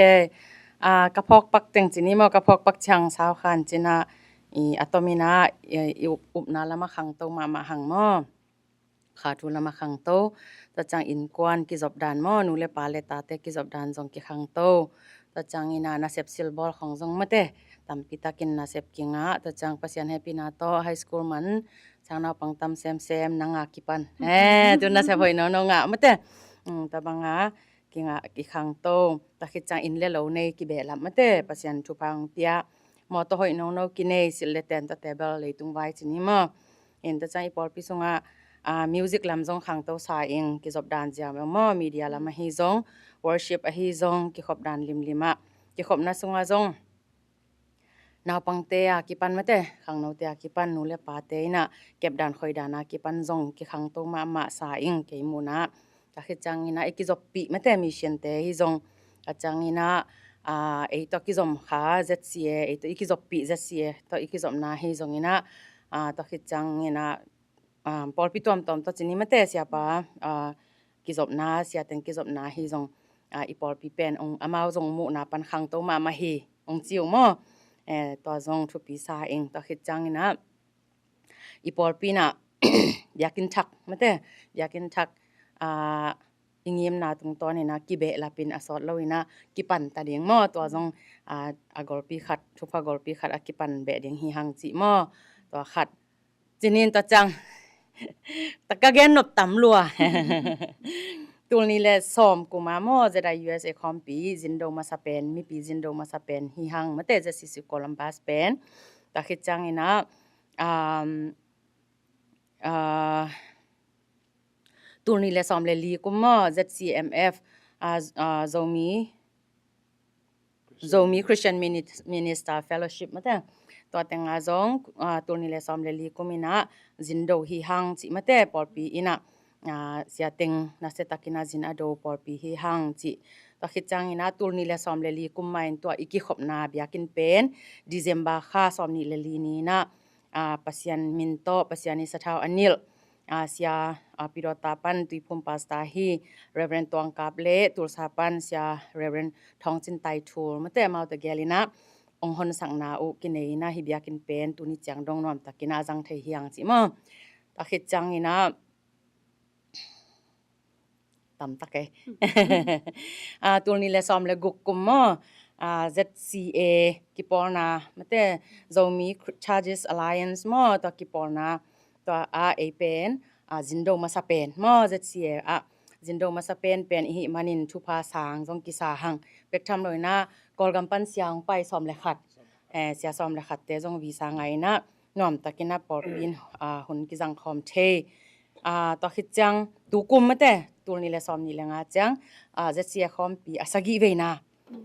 Ah, ka phawk pak teng cini maw, ka phawk pak ciang sau khan cinah i a tominah i, i up, upna lamah khangto mahmah hang maw. Kha thu lamah khangto. Tua ciang innkuan kizop dan maw, nu le pa le tate kizop dan zong kikhangto. Tua ciang inah nasep silbawl khong zong mate tampi takin nasep kingah. Tua ciang Pasian hehpihna tawh high school man ciang naupang tam semsem nanga kipan. Eh, tu nasep hoih nono ngah mate. Tua banga kingah kikhangto. Tua khit ciang inn le lo nei kibehlap mate, Pasian thupha hong pia. Mawtaw hoih nono kinei, silh le tent, table, leitung vai cini maw. In tua ciang i pawlpi sungah, ah, music lam zong khangto sa ing, kizop dan ziau maw, media lam ahi zong, worship ahi zong, kikhop dan limlim ah. Kikhopna sungah zong naupangte a kipan mate, khangnote a kipan, nu le pate inah kepdan khoidan a kipan zong kikhangto mahmah sa ing kei muhna. Tua khit ciang inah i kizoppih mate, missionte hi zong, a ciang inah, ah, ei tawh kizom kha ZCA, ei tawh i kizoppih ZCA tawh i kizopna hi zong inah, ah, tua khit ciang inah, ah, pawlpi tuamtuam tawh cini mate, siapa, ah, kizopna, siateng kizopna hi zong, ah, i pawlpi pen ong, amau zong muhna pan khangto mahmah hi ong ci uh maw. Eh, tua zong thupi sa ing. Tua khit ciang inah i pawlpi inah biakinn thak mate, biakinn thak, ah, i ngimna tungtawn inah kibehlapin a sawt lo inah kipan ta ding maw. Tua zong, ah, a golpi khat, thupha golpi khat a kipan beh ding hi hang cih maw. Tua khat cinin tua ciang, tua ka gen nop tam lua. Tul nih le sawm kuma maw, ZIUSA khawmpi zindo masa pen, mipi zindo masa pen hi hang mate, ZCC Columbus pen. Tua khit ciang inah, um, ah, tul nih le sawm le li kum maw, ZCMF, ah, ah, Zomi, Zomi Christian Mini-, Minister Fellowship mate. Tua tenga zong, ah, tul nih le sawm le li kum inah zindo hi hang cih mate, pawlpi inah, ah, siateng nasia takin a zin a do pawlpi hi hang cih. Tua khit ciang inah tul nih le sawm le li kum mahin tua i kikhopna biakinn pen December kha sawm nih le li ni inah, ah, Pasian min tawh, Pasian i sathau a nilh, ah, Sia, ah, Pidawta pan Tuiphum Pastor hi Reverend Tuang Kap le Tulsa pan Sia Reverend Thawng Cin Tai Thul mate, amaute gel inah ong honsakna uh kinei inah hi biakinn pen tuni ciang dong nuam takin a zang thei hi hang cih maw. Tua khit ciang inah tam tak e. Ah, tul nih le sawm le guk kum maw, ah, ZCA kipawlna mate, Zomi Churches Alliance maw, tua kipawlna, tua ah ei pen, ah, zindo masa pen maw, ZCA ah zindo masa pen pen i hih manin thupha sang zong kisa hang. Bek tham lo inah Kawlgam pan sia hong pai sawm le khat, eh, sia sawm le khatte zong visa ngai inah nuam takin a pawlpi in, ah, hun kizang khawm thei. Ah, tua khit ciang tu kum mate, tul nih le sawm nih le nga ciang, ah, ZCA khawmpi a sagih veina,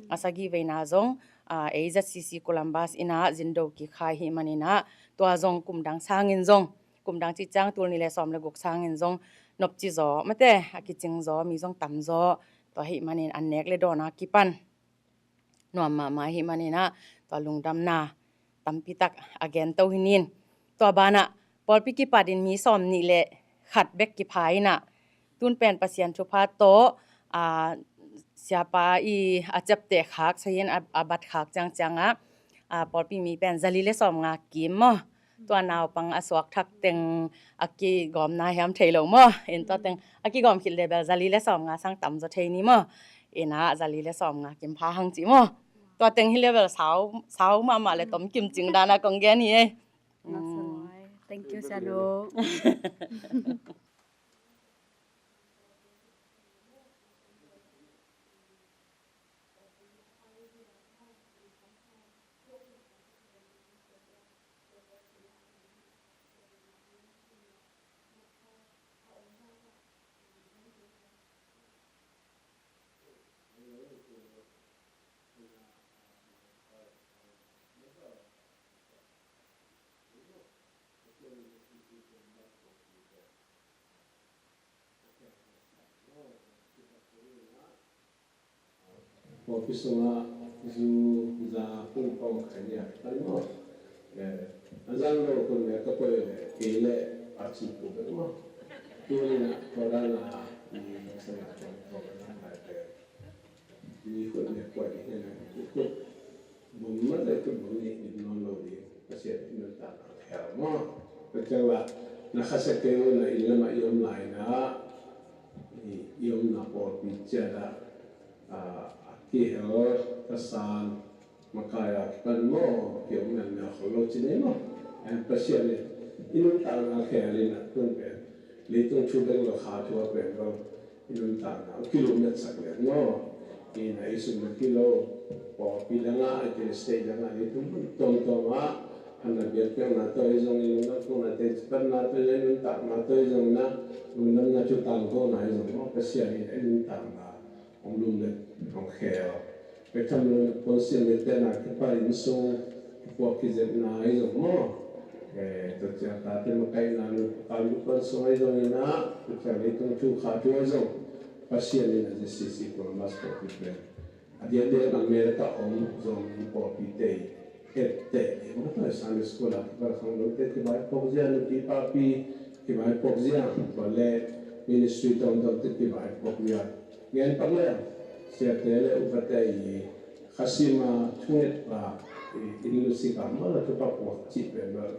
a sagih veina zong, ah, ei ZCC Columbus inah zindo kik kha i hih man inah, tua zong kum dang sangin zong, kum dang cih ciang tul nih le sawm le guk sangin zong nopci zaw mate, a kicing zaw, mi zong tam zaw, tua hih manin an nek le dawn a kipan nuam mahmah ahih manin ah tua lungdamna tampi tak a gen to hi ning. Tua banah pawlpi kipatin mi sawm nih le khat bek kipha in ah, tun pen Pasian thupha tawh, aa, siapa i a ciapteh khak, sahin a, a bat khak ciangciang ah, aa, pawlpi mi pen zali le sawmnga kim maw. Tua naupang a suak thak teng a kigawmna hiam thei lo maw. In tua teng a kigawm khit le bel zali le sawmnga sang tam zaw thei ni maw. In ah zali le sawmnga kim pha hang ci maw. Tua teng hi le bel sau, sau mahmah le tom kim cing dan a kong gen hi ei. Thank you, Sia Luk. Pawlpi sungah zu za pung pawng khat ni a kipan maw. Eh, a zang lo kun le ka poi le kei le a ci pu bek maw. Tuni na tua dan a i sa na pawng pawng na lai te. Ni kun le poi ni na kun. Bum ma le kun bum ni ni non lo ni. Pasian in nuntakna khel maw. Tua ciang la na khasia kei uh na inn lamah i om lai na, i, i omna pawlpi ciat ah, a, a kihel ka san makai a kipan maw, ki om nan mel khol lo ci nei maw. Eh, Pasian in i nuntakna khel in a tun pen leitung thu bek lo, kha thu a pen lo. I nuntakna uh kilummetsak lian maw. Ina i sum na kilo, pawlpi dang ah, i kile state dang ah, i tum tuamtuam ah, hana biakpiakna tawh i zong, i lungdam khawhna, teci panna tawh i zong, i nuntakna tawh i zong na, lungdamna thu tangkona i zong maw, Pasian in i nuntakna hong lumlet, hong khel. Pektham lo na puansilh mite na kipai inn sung kipuak kizepna i zong maw. Eh, tua ciang tate makaihna nu, ka nu puan sung i zong ina, tua ciang leitung thu kha thu i zong. Pasian in a J C C Columbus pawlpi pen a diakdiak America om Zomi pawlpite etteh ding maw, tua Sunday school a kipan khangnote kivaipuak zia, nupi papi kivaipuak zia, tua le ministry tawmtawmte kivaipuak zia. Gen pak le siate le upate i khasima thungetpa i inn lusik a maw, na thupha puak cih pen maw.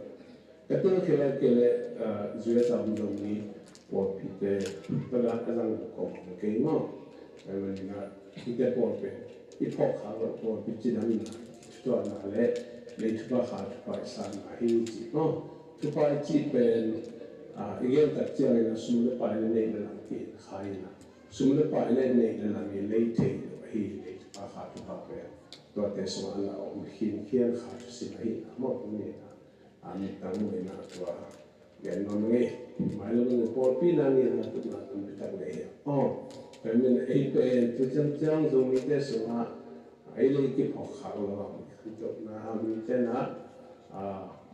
Ka tel khia lai kei leh, ah, U S a om Zomi pawlpite, tua dan a zang kong kei maw. Tua manin ah hihte pawl pen i phawk khak loh pawlpi cidamna, thutuahna le lei thupha, kha thupha i sanna hi ci maw. Thupha i cih pen, ah, i gen tak ciangin ah sum le pai le neih le lam kihel kha in ah, sum le pai le neih le lam i lei thei lo ahi, lei thupha, kha thupha pen tuate sungah na om khinkhian kha thusim ahi na maw, tuni in ah. A, mittang muhna tua gen nuam ing ei. Mailam in pawlpi na ni na tupna tampi tak nei hi. Aw, tua min ei pen tu ciangciang Zomite sungah ei lei kiphawk khak lo a, mi khantohna a, mite na, a,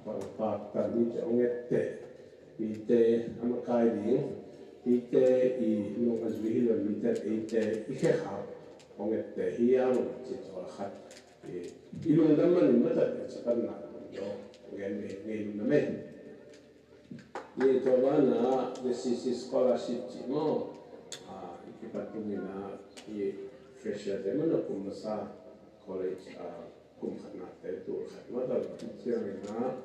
bangpak tan mite hong etteh, mite a makai ding, mite i nung a zui hi lo, mite eite i khe khak hong etteh hi a, ci tua khat. I, i lungdam manin matakin sa pan na kum to, ngen me, ngen lungdam e. Ni to ba na, the C C scholarship ci maw. Ah, i kipat kum ina, i fresher te maw na kum masa college, ah, kum khat na te, tu khat maw ta, ciang ina,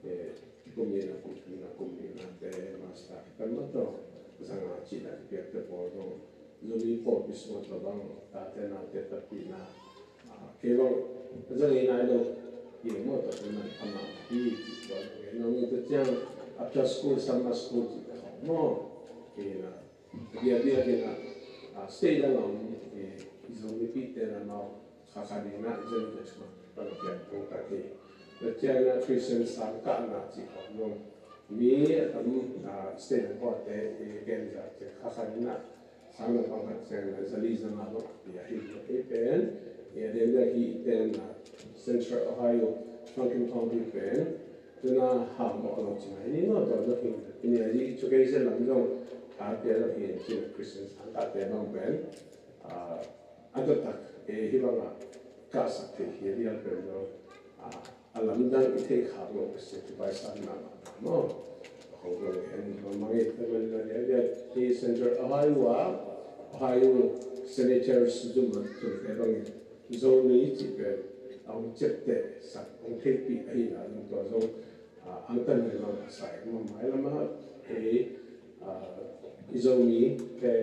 eh, kum ina, kum ina, kum ina te, master kan maw ta, zanga ci na piak te pawl dong. Zomi pawlpi sungah tua bang tate naute tapihna, ah, kei bang a zang hi nai lo, hi maw, tua pen man amah hi ci tua bang hi nai lo, tua ciang after school, summer school ci ta khawng maw, hi na, a biakbiak hi na, ah, state dang a om, eh, i Zomipihte na mau, kha kha ding na, i Zomipihte sungah, bang a piang tungtak hi. Tua ciang na Christian sangkahna ci khawng maw, mi a tam, ah, state dang kawte, eh, gen zah ci kha kha ding na, sang lampang khat ciang na zali zanga bang a pia hi, hi pen, i a den ding hi ten na Central Ohio, Franklin County pen, tuna hau mawh lo cina hi ni no, tua lo hi, i ni a hi, education lam zong, a pia lo hi, cina Christian sangkahte bang pen, a, a tua tak, e, hi bang a, Ka sak theih hi a dial pen lo. A lamdang i theih khak lo ka sia tu pai sang na ma maw. Hong lo en ma ma ngai ta man la dia dia. Hi Senator Ohio a, Ohio Senators zuma tu te bang Zomi ci pen a hong cep te sak hong theih pi a hi na zong tua zong ang tan le ma sa ma mai la ma. Hi i Zomi te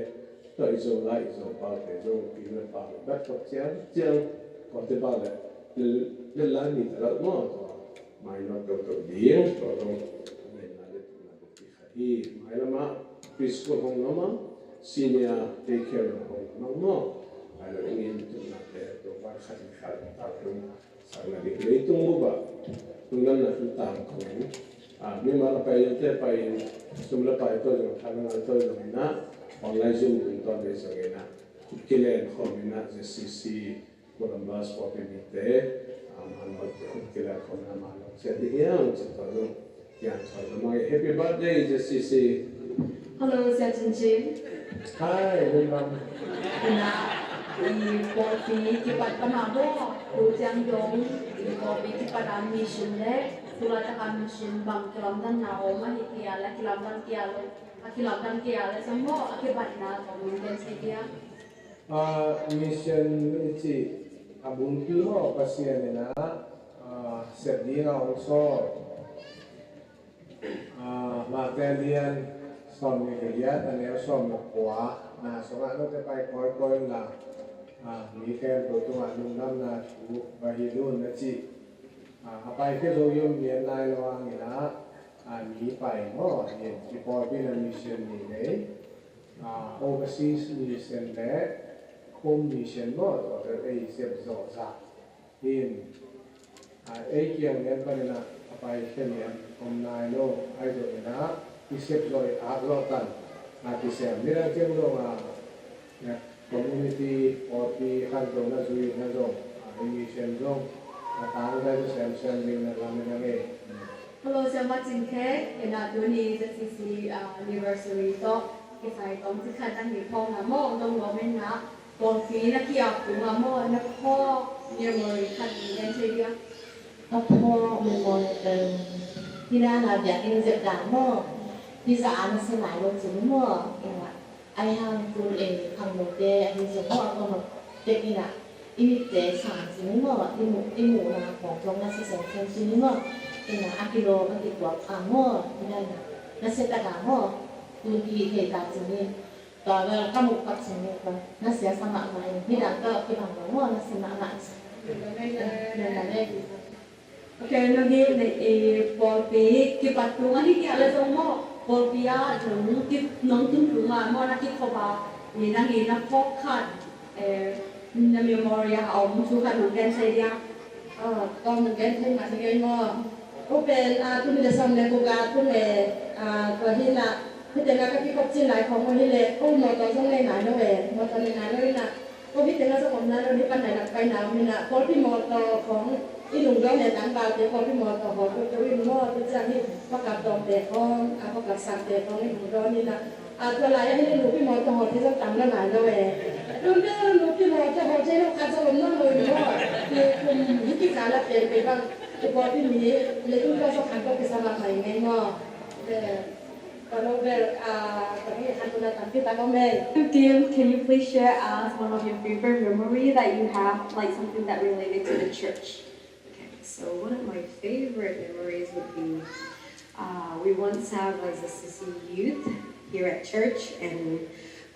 tawh i Zolai i Zopau te zong pi na pau bat kawk ciang ciang kawk te pau le le la ni ta lo maw tua mai no to to ding to to nei na le na ko pi kha hi mai la ma preschool hong no ma senior daycare hong no ma ai lo ni tu na te to ba kha ti kha ta tu Sang na dik leitung bup ah lungdamna thu tang kong en. Mimal a pai te pai in sum le pai tawh zong tha le ngal tawh zong in ah online Zoom tung tawh bei zong in ah khut kilen khawm in ah Z C C Columbus pawlpi mite manol khut kilen khawm in ah manol sia ding hiam ci tawh zong Happy birthday, J C C. Hello, Sia Cin Cin. Hi, Lin Bang. Ina, i pawlpi kipat pan a bo, tu ciang dong, i pawlpi kipat a mission le, tu laitak a mission bang kilamdanna om a hi kei a le, kilamdan kei a le, a kilamdan kei a le, zong maw, a kibatna tawh mun den sei dia. A, mission i cih a bulpi maw Pasian in a, a, sep ding a hong sawl. A, Mate lian sawmnih le giat a neu sawm le kua na sungah note pai kawikawi unla, a, mi khempeuh tungah lungdamna thu va hilh un a cih. A, a paikhia zo i om lian nai lo hangin ah, a, mi pai maw, a, i pawlpi in a mission ni nei. A, overseas mission le home mission maw, tua bel ei sep zawh zah hi in, a, ei kiang lian panin ah a paikhia lian om nai lo, ahi zongin ah i sep zawh i ak zawh tan a kisem. Nidang ciang zong a, community pawlpi khantohna zui na zong, a, i mission zong a tangzai tu semsem ding na lam in a ngei. Hello, Siamah Cin Khe. Ina tuni Z C C, ah, anniversary tawh kisai tawm ci khat na hi phawk na maw, dong lawm in na pawlpi na kiap tung a maw, na phawk memory khat ni gen thei dia. A phawk memory pen hi na na biakinn zep dan maw, hi za a na se nai lo cin maw, ina Ahi hang tun ei khangnote ahi zong maw, a tawmah tek in ah i mitte sang cin maw, i muh, i muhna khawng zong na seseng sen cin maw, in ah a kilawm a kituak a maw, in ah na sia tak a maw, tun kihi thei ta cin in, tua bel ka muh tak cin in, na sia sa mahmah in, midang tawh kibang lo maw, na sia mahmah cin. Ok, nang hi, eh, pawlpi kipat tung a hi kei a le zong maw, pawlpi ah nong ki, nong tun tung a maw, na kikhop a, eh, nang hi na phawk khat, eh, na memory ah a om thu khat nong gen thei dia. Ah, kong nong gen thei mah hi ngei maw. Ko pen, ah, tuni le sawm le guk a, tuni le, ah, tua hi na, hi teng a ka kikhop cin lai khawng maw hi le, ko mawtaw zong nei nai lo e, mawtaw nei nai lo hi na. Ko hi teng a zong om nai lo, hi pan nai lak pai na om hi na, pawlpi mawtaw khawng i lungdawn le tangvalte pawlpi mawtaw haw tuk tuk in maw, tua ciang hi pakap dawngte khawng, a pakap sangte khawng i lungdawn hi na. A tua lai a hi le nupi mawtaw haw te zong tam lo nai lo e. Tun bel nupi mawtaw haw te lo khat zong om nawn lo in maw. Hi kum hi kikal a pen pei bang, i pawlpi mi leitung tua zong khan tawh kisam a mai ngei maw. Kim, can you please share us one of your favorite memory that you have, like something that related to the church? Okay, so one of my favorite memories would be, uh, we once have as a C C youth here at church, and,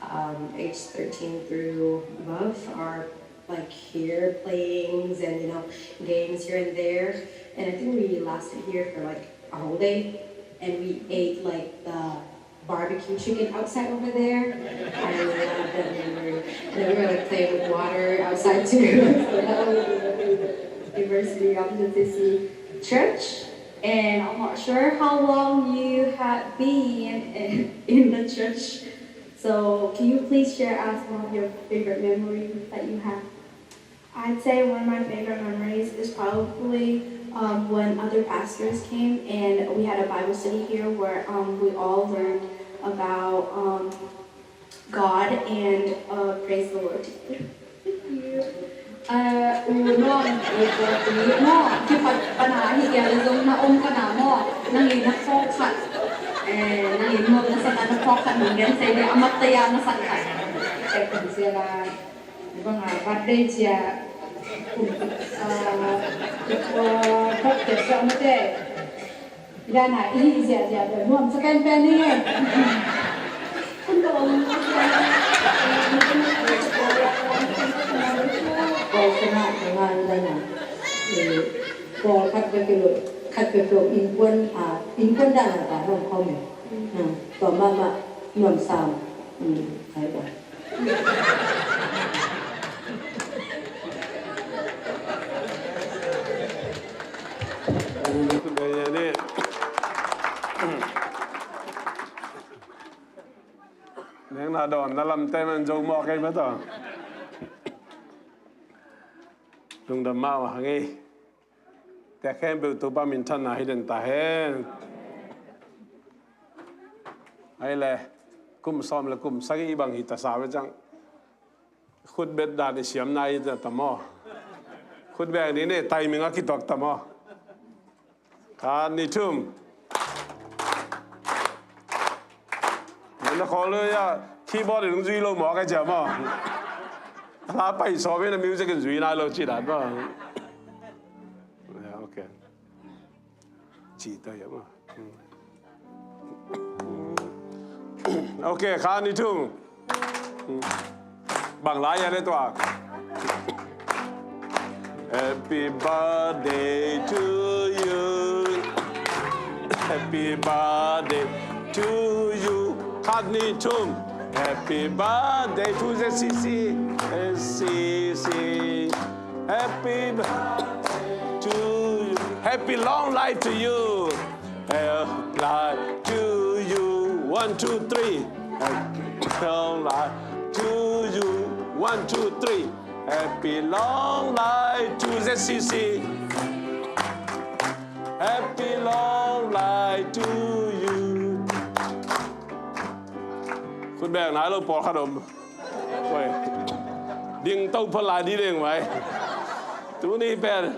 um, age thirteen through above are, like, here playings and, you know, games here and there. And I think we lasted here for, like, a whole day, and we ate, like, the barbecue chicken outside over there. I love that memory. And then we were, like, playing with water outside too. So that was a lovely diversity of the Tennessee church. And I'm not sure how long you had been in, in the church. So can you please share us one of your favorite memories that you have? I'd say one of my favorite memories is probably, um, when other pastors came and we had a Bible study here where, um, we all learned about, um, God and, uh, praise the Lord together. Thank you. U Nuam, u Nuam, kipat pana hi ya le zong na om pana maw, nang in na phawk khat, eh, nang in maw, na sa na phawk khat nang gen sei de, amat taya na sa khat. Eh, kun sia la, bang a birthday cia, kun, ah, kun, ah, birthday cia mate. Dana i ziahziah bel nuam sa penpen hi. Pawl sana ka ngan dana. Pawl khat bek kilo, khat bek kilo innkuan, ah, innkuan dana ka nuam khawm e. Ah, tua mahmah nuam sam. Hmm, sai tua. Neng na dawn na lamte man zo mawk ei mah tawh. Lungdam mah uh hang ei. Tua khempeuh Topa minthanna hi den ta hen. Ai le, kum sawm le kum sagih bang hi ta sa ve cang. Khutbet dan i siamna i ta maw. Khutbet ni ne timing a kituak ta maw. Khat, nih, thum. Na khawl lo ya, keyboard in zui lo maw ka cia maw. La pai sawm in a music in zui nai lo ci dan maw. Ya, okay. Ci ta ya maw. Ok, khat, nih, thum. Bang lai ya le tua. Happy birthday to you. Happy birthday to you. Khat, nih, thum. Happy birthday to Z C C. Z C C. Happy birthday to you. Happy long life to you. Happy life to you. One, two, three. Happy long life to you. One, two, three. Happy long life to Z C C. Happy long life to you. Khut beng nai lo pawlkhat om. Oi. Ding to pha lai ding deng vai. Tuni pen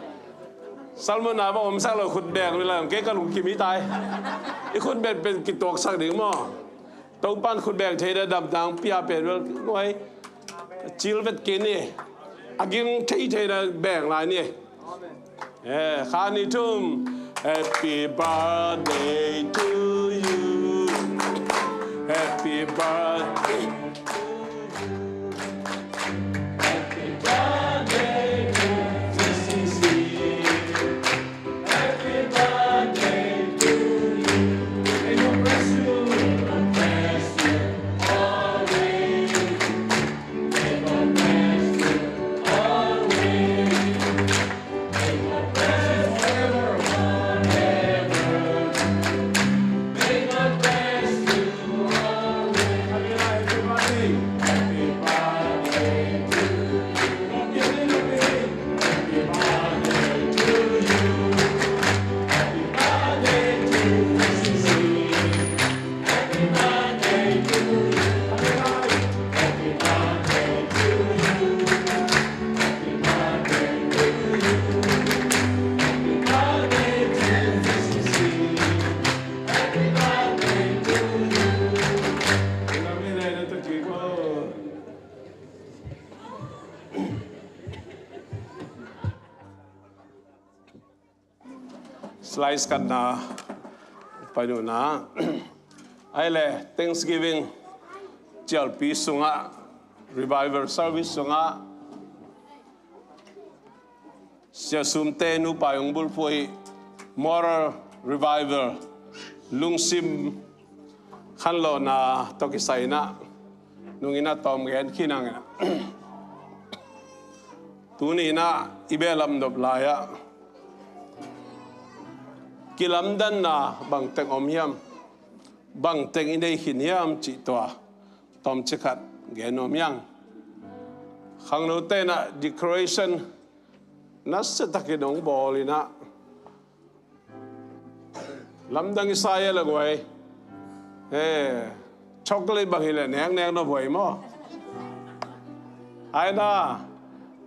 Salmon na bang om sak lo khut beng mi lai, kei ka lungkim hi tai. I khut beng pen kituak sak ding maw. Topan khut beng thei da dam dang pia pen bel ngoi. Cil vet kei ni. A ging thei thei da beng lai ni. Eh, khat, nih, thum. Happy birthday to you. Happy birthday to you. Happy birthday to Z C C. Happy birthday to you. May God bless you. God bless you always. May God bless you always. May God bless you forever, forever. May God bless you always. Happy birthday, everybody. Happy birthday to you. Happy birthday to you. Happy birthday to you. Slides khatna pai nuhna. Ai le, Thanksgiving cialpi sungah, revival service sungah, Sia Sumte nupa hong bulphuh hi, moral revival, lungsim khanlawhna tawh kisai inah, nungin a tawm gen khin ang inah. Tuni inah i behlap nop lai-ah kilamdanna bangteng om hiam, bangteng i nei khin hiam cih tua tawmcik khat gen nuam hiang. Khangnote inah decoration nasia takin hong bawl inah, lamdang i sa ia le guai. Eh, chocolate bang hi le neknek nop huai maw. Ai na,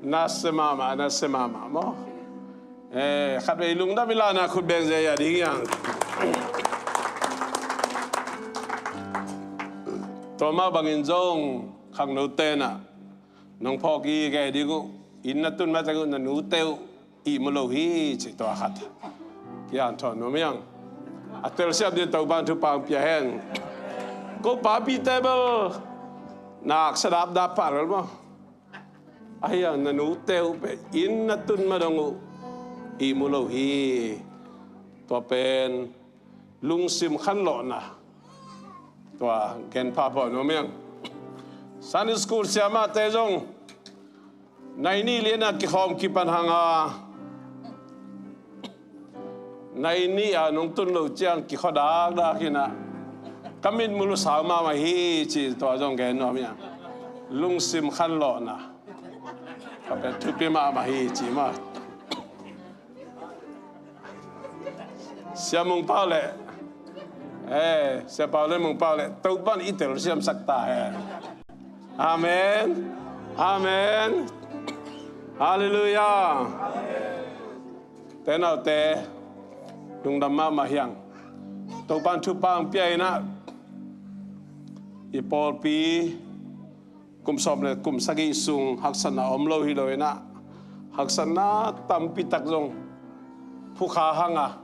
Nasia mahmah, nasia mahmah maw. Eh, khatvei lungdam i lana khut beng zia ding hiang. Tua mah bangin zong khangno tenah nong phawk i gei ding uh, inn na tun mah teng uh na nute uh ihmu lo hi ci tua khat. Kian thawn nuam hiang. A telsiam ding Topan thupha pia hen. Ko papi table nak sadap dap pah lel maw. Ahi hang na nute uh pen inn na tun mah dong uh ihmu lo hi. Tua pen lungsim khanlawhna. Tua gen phapha nuam hiang. Sunday school siamahte zong nai nih lianah kikhawm kipan hanga nai nih a nung tun lo ciang kikhaw dakdak hinah ka mitmul uh sau mahmah hi ci tua zong gen nuam hiang. Lungsim khanlawhna. Ka pen thupi mahmah hi ci mah. Sia Mung Pau le, eh, Sia Pau le Mung Pau le Topan i telsiam sak ta hen. Amen. Amen. Halleluiah. Tenaute lungdam mahmah hiang. Topan thupha pia inah i pawlpi kum sawm le kum sagih sung haksatna om lo hi lo inah haksatna tampi tak zong phukha hanga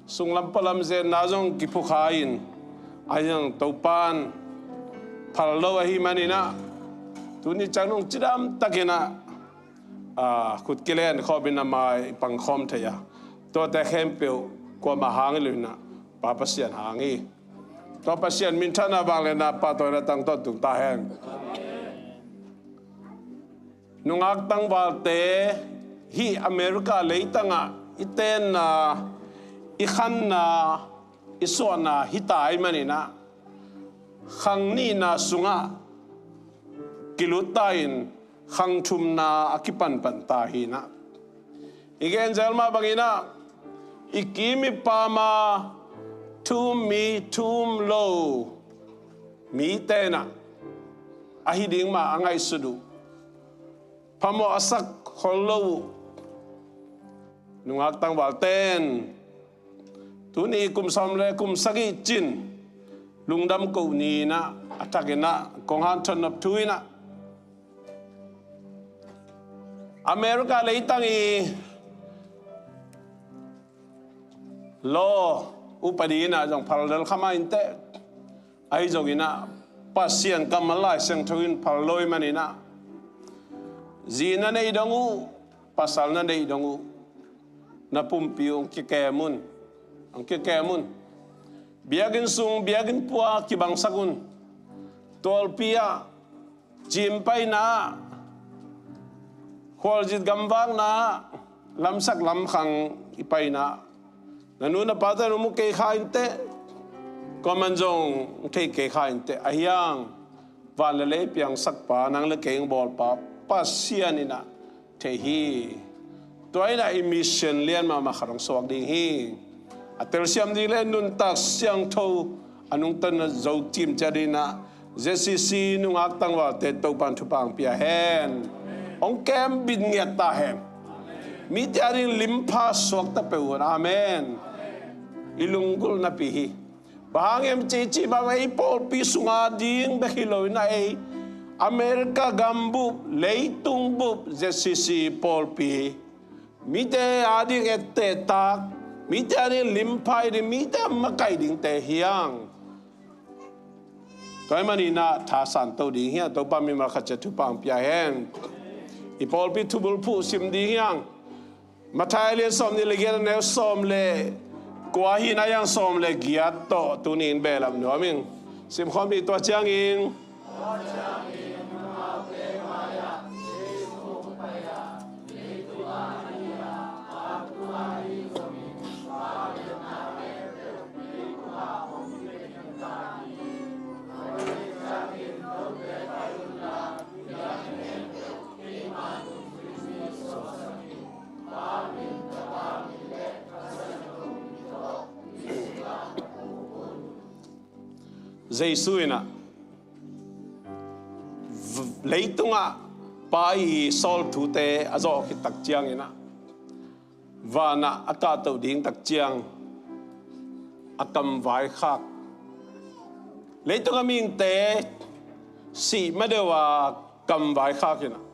sunglam palam zenna zong kiphukha in a hiang Topan phal lo ahi maninah tuni ciang nong cidam takinah khut kilen khawm in a mai pangkhawm thei a tuate khempeuh kuamah hang hi lo inah Pa Pasian hang hi. Tua Pasian minthanna vangliatna pahtawina tangtawn tung ta hen. Nungak tangvalte hih America leitangah i tenna, i khanna, i suahna hita ahi maninah khang nihna sungah kilutta in khang thumna a kipanpan ta hinah. I genzel mah banginah i kim i pama thu um mi thu um lo mi tenah ahi ding mah a ngaihsut uh phamawh a sak khol lo uh nungak tangval ten tuni kum sawm le kum sagih cin lungdam ko ni inah a thakinah kong hanthon nop thu inah America leitang i law upadi inah zong phal lel kha mah inteh. Ahi zonginah Pasian kammal Lai Siangtho in phal lo i maninah zi na neih dong uh, pasal na neih dong uh na pumpi uh hong kikem un. Hong kikem un. Biakinn sung biakinn pua kibangsak un. Tualpi ah cim paina ah khualzin gamvakna ah lamsak lamkhang i paina ah na nu na pate na mu kei kha inteh. Kuaman zong thei kei kha inteh. Ahi hang van le lei piangsakpa nang le kei hong bawlpa Pasian inah thei hi. Tua inah i mission lian mahmah khat hong suak ding hi. A telsiam ding le nuntak siangtho a nungtanna zo cimcia dinah Z C C nungak tangvalte Topan thupha hong pia hen. Hong kem bit ngiat ta hen. Mite a ding limpha suakta peuh un. Amen. I lunggulh napi hi. Bang hang hiam cih cih bang ei pawlpi sunga ding bek hi lo inah ei America gambup leitung bup Z C C pawlpi mite a ding ettehtak, mite a ding limpha i ding, mite a makaih dingte hiang. Tua hi maninah thasan to ding hiang. Topa mimal khat ciat thupha hong pia hen. I pawlpi thubulphuh sim ding hiang. Matthai lian sawm nih le giat a neu sawm le kua hi inah hiang sawm le giat tawh tuni in behlap nuam ing. Simkhawm hi tua ciangin. Jesu inah v-, leitungah Pa i sawl thute a zawh khit tak ciangin ah, vanah a kahtoh ding tak ciang a kam vaikhak. Leitung a mihingte sih ma deuh a kam vaikhak in ah,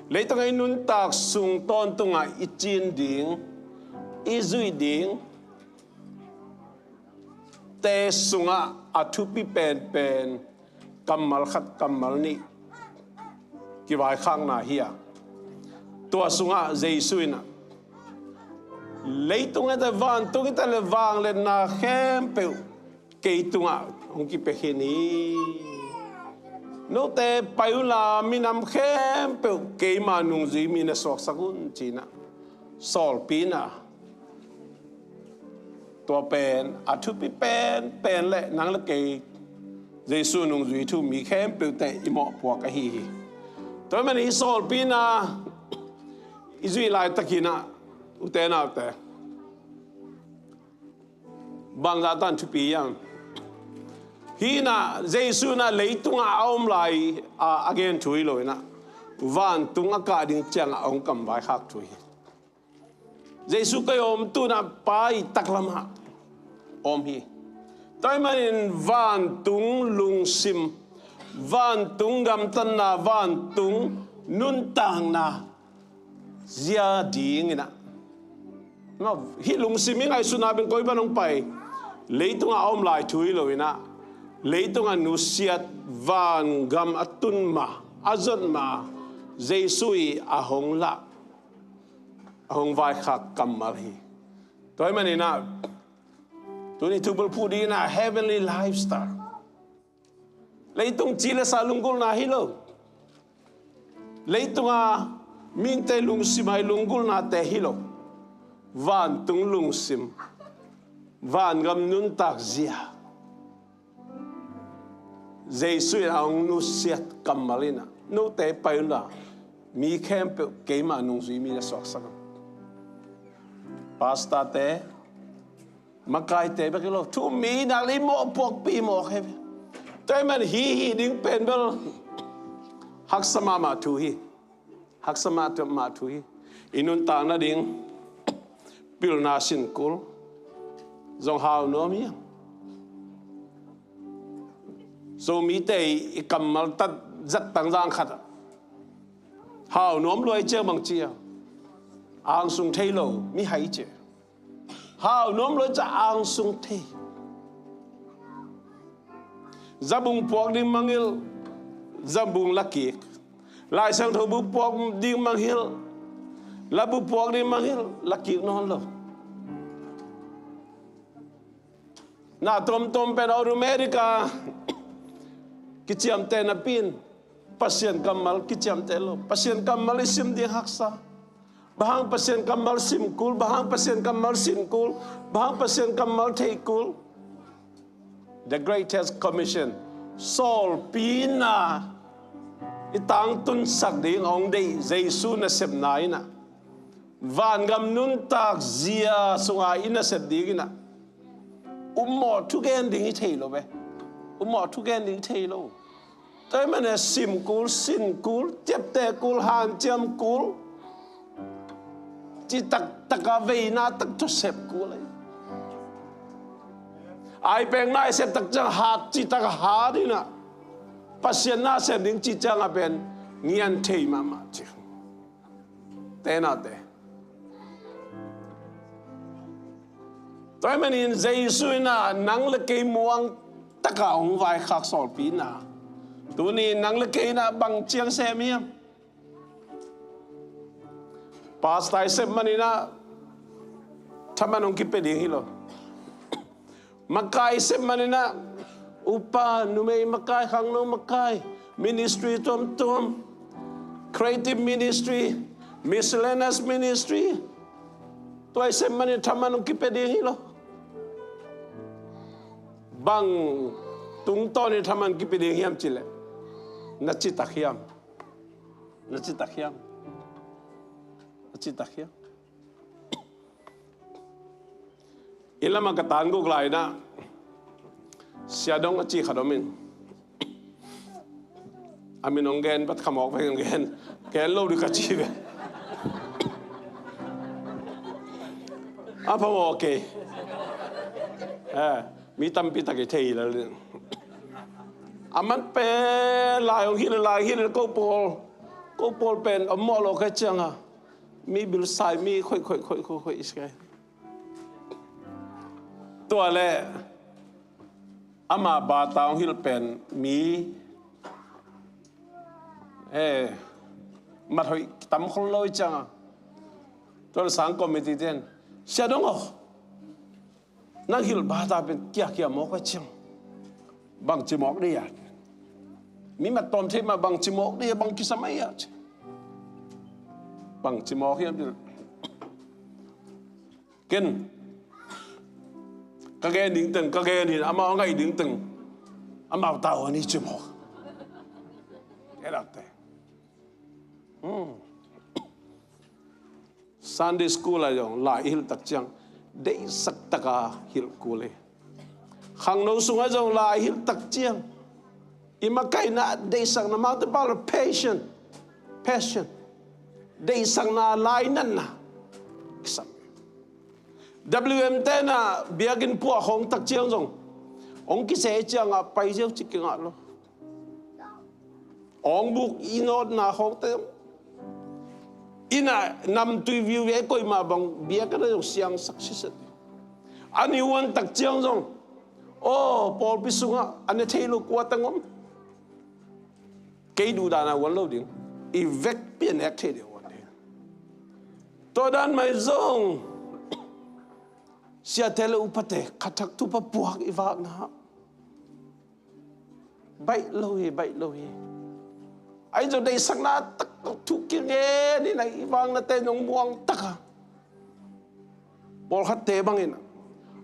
leitung a i nuntak sung tawntungah i cin ding, i zuih ding te sungah a thupi penpen kammal khat kammal nih kivaikhakna hi a, tua sungah Jesu in ah, leitung hi ta le vantung hi ta le vangliatna khempeuh kei tungah hong kipia khin hi. Note pai unla minam khempeuh keima nungzui mi na suaksak un, ci-in ah sawlpi in ah, tua pen a thupi penpen le nang le kei Jesu nungzui thu mi khempeuhte i mawhpuak ahi hi. Tua ahih manin i sawlpi in ah i zuih laitakin ah, ute naute, bangzah tan thupi hiam? Hih in ah Jesu in ah leitungah a om lai a, a gen thu hi lo in ah, vantung a kah ding ciangah a hong kam vaikhak thu hi. Jesu kei om tu-in ah Pa i taklamah om hi. Tua ahih manin vantung lungsim, vantung gamtatna, vantung nuntakna zia dingin ah, hih lungsim i ngaihsutna pen koi pan hong pai? Leitungah a om lai thu hi lo in ah, leitungah nusiat vangam a tun ma, a zot ma, Jesu i a hong lah, a hong vaikhak kammal hi. Tua ahih manin ah, tuni thubulphuh dingin ah heavenly lifestyle. Leitung ci le sa lunggulhna hi lo. Leitung a mihingte lungsim a i lunggulhnate hi lo. Vantung lungsim, vangam nuntak zia. Jesu in a hong nusiat kammal in ah, note pai unla mi khempeuh keima nungzui mi na suaksak un. Pastorte, makaite bek hi lo, thu mi nak le i mawhpuakpih mawk hi ve. Tua ahih manin hih hih ding pen bel haksa mahmah thu hi. Haksa mahmah thu hi. I nuntak nading pilna sin kul zong hau nuam hiam? Zomite i kammal tat zat tangzang khat ah, hau nuam lua i ciang bang ci a, angsung thei lo, mihai ci. Hau nuam lua i ciang angsung thei. Zabung puak ding mangngilh, zabung lakik. Laisiangtho bu puak ding mangngilh, labu puak ding mangngilh, lakik nawn lo. Na tuamtuam pen automatic a kiciamteh napi in Pasian kammal kiciamteh lo. Pasian kammal i sim ding haksa. Bang hang Pasian kammal sim kul, bang hang Pasian kammal sin kul, bang hang Pasian kammal thei kul. The Greatest Commission, sawlpi in ah i tangtunsak ding a hong deih Jesu nasepna in ah, vangam nuntak zia sungah i nasep ding in ah, upmawh thugen ding hi thei lo ve. Upmawh thugen ding hi thei lo. Tua ahih manin sim kul, sin kul, ciapteh kul, hanciam kul, citak taka veina tak tawh sep kul hi. Ai peng na i sep tak ciang hat, citak a hat in ah, Pasian na sem ding cih ciang a pen ngian thei mahmah ci. Te naute, tua ahih manin Jesu in ah nang le kei muang taka hong vaikhak sawlpi in ah, tuni nang le kei in ah bang ciang sem hiam? Pastor i sep manin ah thaman hong kipia ding hi lo. Makai i sep manin ah, upa, numei makai, khangno makai, ministry tuamtuam, creative ministry, miscellaneous ministry, tua i sep manin thaman hong kipia ding hi lo. Bang tungtawnin thaman kipia ding hiam cih leh, na citak hiam? Na citak hiam? Na citak hiam? Inn lamah ka tan guk lai in ah, sia dong a ci khat om in, A min hong gen, bat khamawk veng hong gen. Gen lo dih ka ci ve. A phamawk kei. Eh, mi tampi tak i thei lel ding. A man pen lai hong hilh, lai hilh ko pawl. Ko pawl pen a mawh lo ka cianga mi bilsai, mi khoih khoih khoih khoih khoih i si kai. Tua le ama bata hong hilh pen mi, eh, mat hoih tam khol lo i cianga. Tua le sang committee ten, "Sia dong aw, nang hilh bata pen kiakia mawk a ciang bangci mawk dih a? Mi mat tawm thei mah bangci mawk dih a, bang kisam ahi a?" ci. "Bangci mawk hiam?" ci. "Ken ka gen ding teng ka gen hi, amau a ngaih ding teng amau tau a ni," ci mawk. Edakte. Hmm. Sunday school ah zong lai i hilh tak ciang deihsak taka hilh kul hi. Khangno sungah zong lai i hilh tak ciang i makaihna, deihsakna, mangte pau lo passion, passion, deihsakna, lainatna kisam. W M te na biakinn puah khawng tak ciang zong hong kisei ciangah pai ziau ci kingah lo. Awngbuk i nawtna khawngte zong, inn ah namtui viuviu a koih mah bang biakinn ah zong siangsak siset. A ni uan tak ciang zong, aw, pawlpi sungah a ne thei lo kua teng om. Kei duhdahna uan lo ding, i vekpi a nek thei ding uan ding. Tua dan mah zong siate le upate khat thak thupha puak i vakna baih lo hi, baih lo hi. Ahi zong deihsakna taktak thu kingen in a, i vaknate nong muang taka, pawlkhatte bangin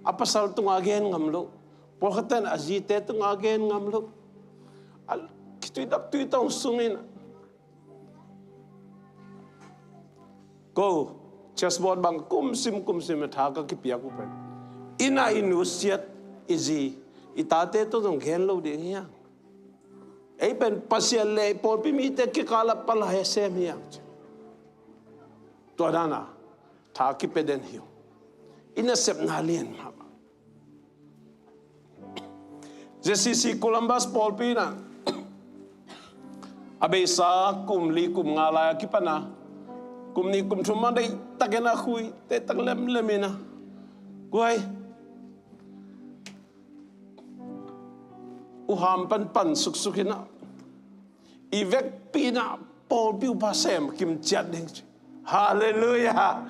a pasal tunga gen ngam lo, pawlkhatte in a zite tunga gen ngam lo. A khitui daptui tawng sungin a, ko chessboard bang kumsim kumsim a tha ka kipiak uh pen, inn ah i nusiat i zi, i tate tawh zong gen lo ding hi hang. Ei pen Pasian le pawlpi mite kikal ah palai a sem hi hang. Tua dan a tha kipia den hi uh. I nasepna lian mah. J C C Columbus pawlpi in a, a beisa kum li kum nga lai a kipan a, kum nih kum thum a deihtakin a khui, deihtak lemlem in a, guai, uham pan pan suksuk in a, i vekpi in a pawlpi upa sem kim ciat ding ci. Halleluiah.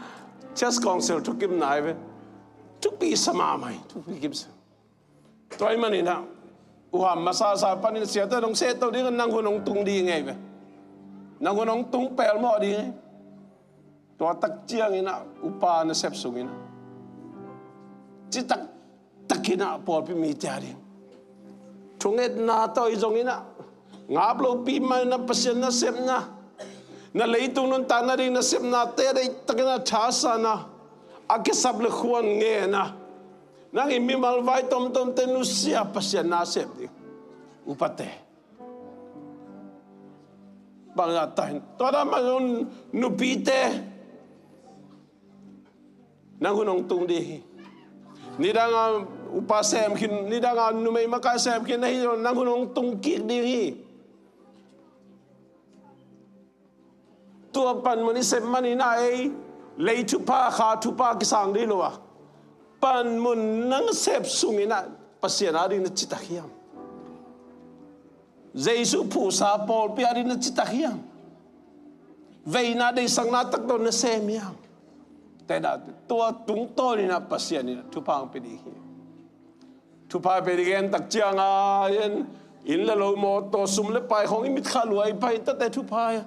Church Council thukim nai ve. Thupi sa mahmah hi, thupi kim sa. Tua ahih manin a, uham masasa panin siate dong sehto ding, nang hun hong tung ding hi ve. Nang hun hong tung pelmawh ding hi. Tua tak ciangin a, upa nasep sungin a, citak takin a pawlpi mite a ding thungetna tawh i zongin a, ngap lopi mah in a Pasian nasepna, na leitung nuntakna ding nasepnate a deihtakin a thasan a, a kisap le khuan ngen a, nang i mimal vai tomtomte nusia Pasian nasep ding upate. Bangzah tahin tua dan mah zong nupite nang hun hong tung ding hi. Nidang a upa sem khin, nidang a numei makai sem khin na hi zong nang hun hong tung kik ding hi. Tua panmun i sep manin a, ei lei thupha, kha thupha kisang ding lo a, panmun nang sep sungin a Pasian a ding na citak hiam? Jesu phuhsa pawlpi a ding na citak hiam? Veina deihsakna tak tawh na sem hiam? Tua tungtawnin a Pasian in a thupha hong pia ding hi. Thupha pia ding gen tak cianga, inn le lo, mawtaw, sum le pai khawng i mitkha lua i pai tate thupha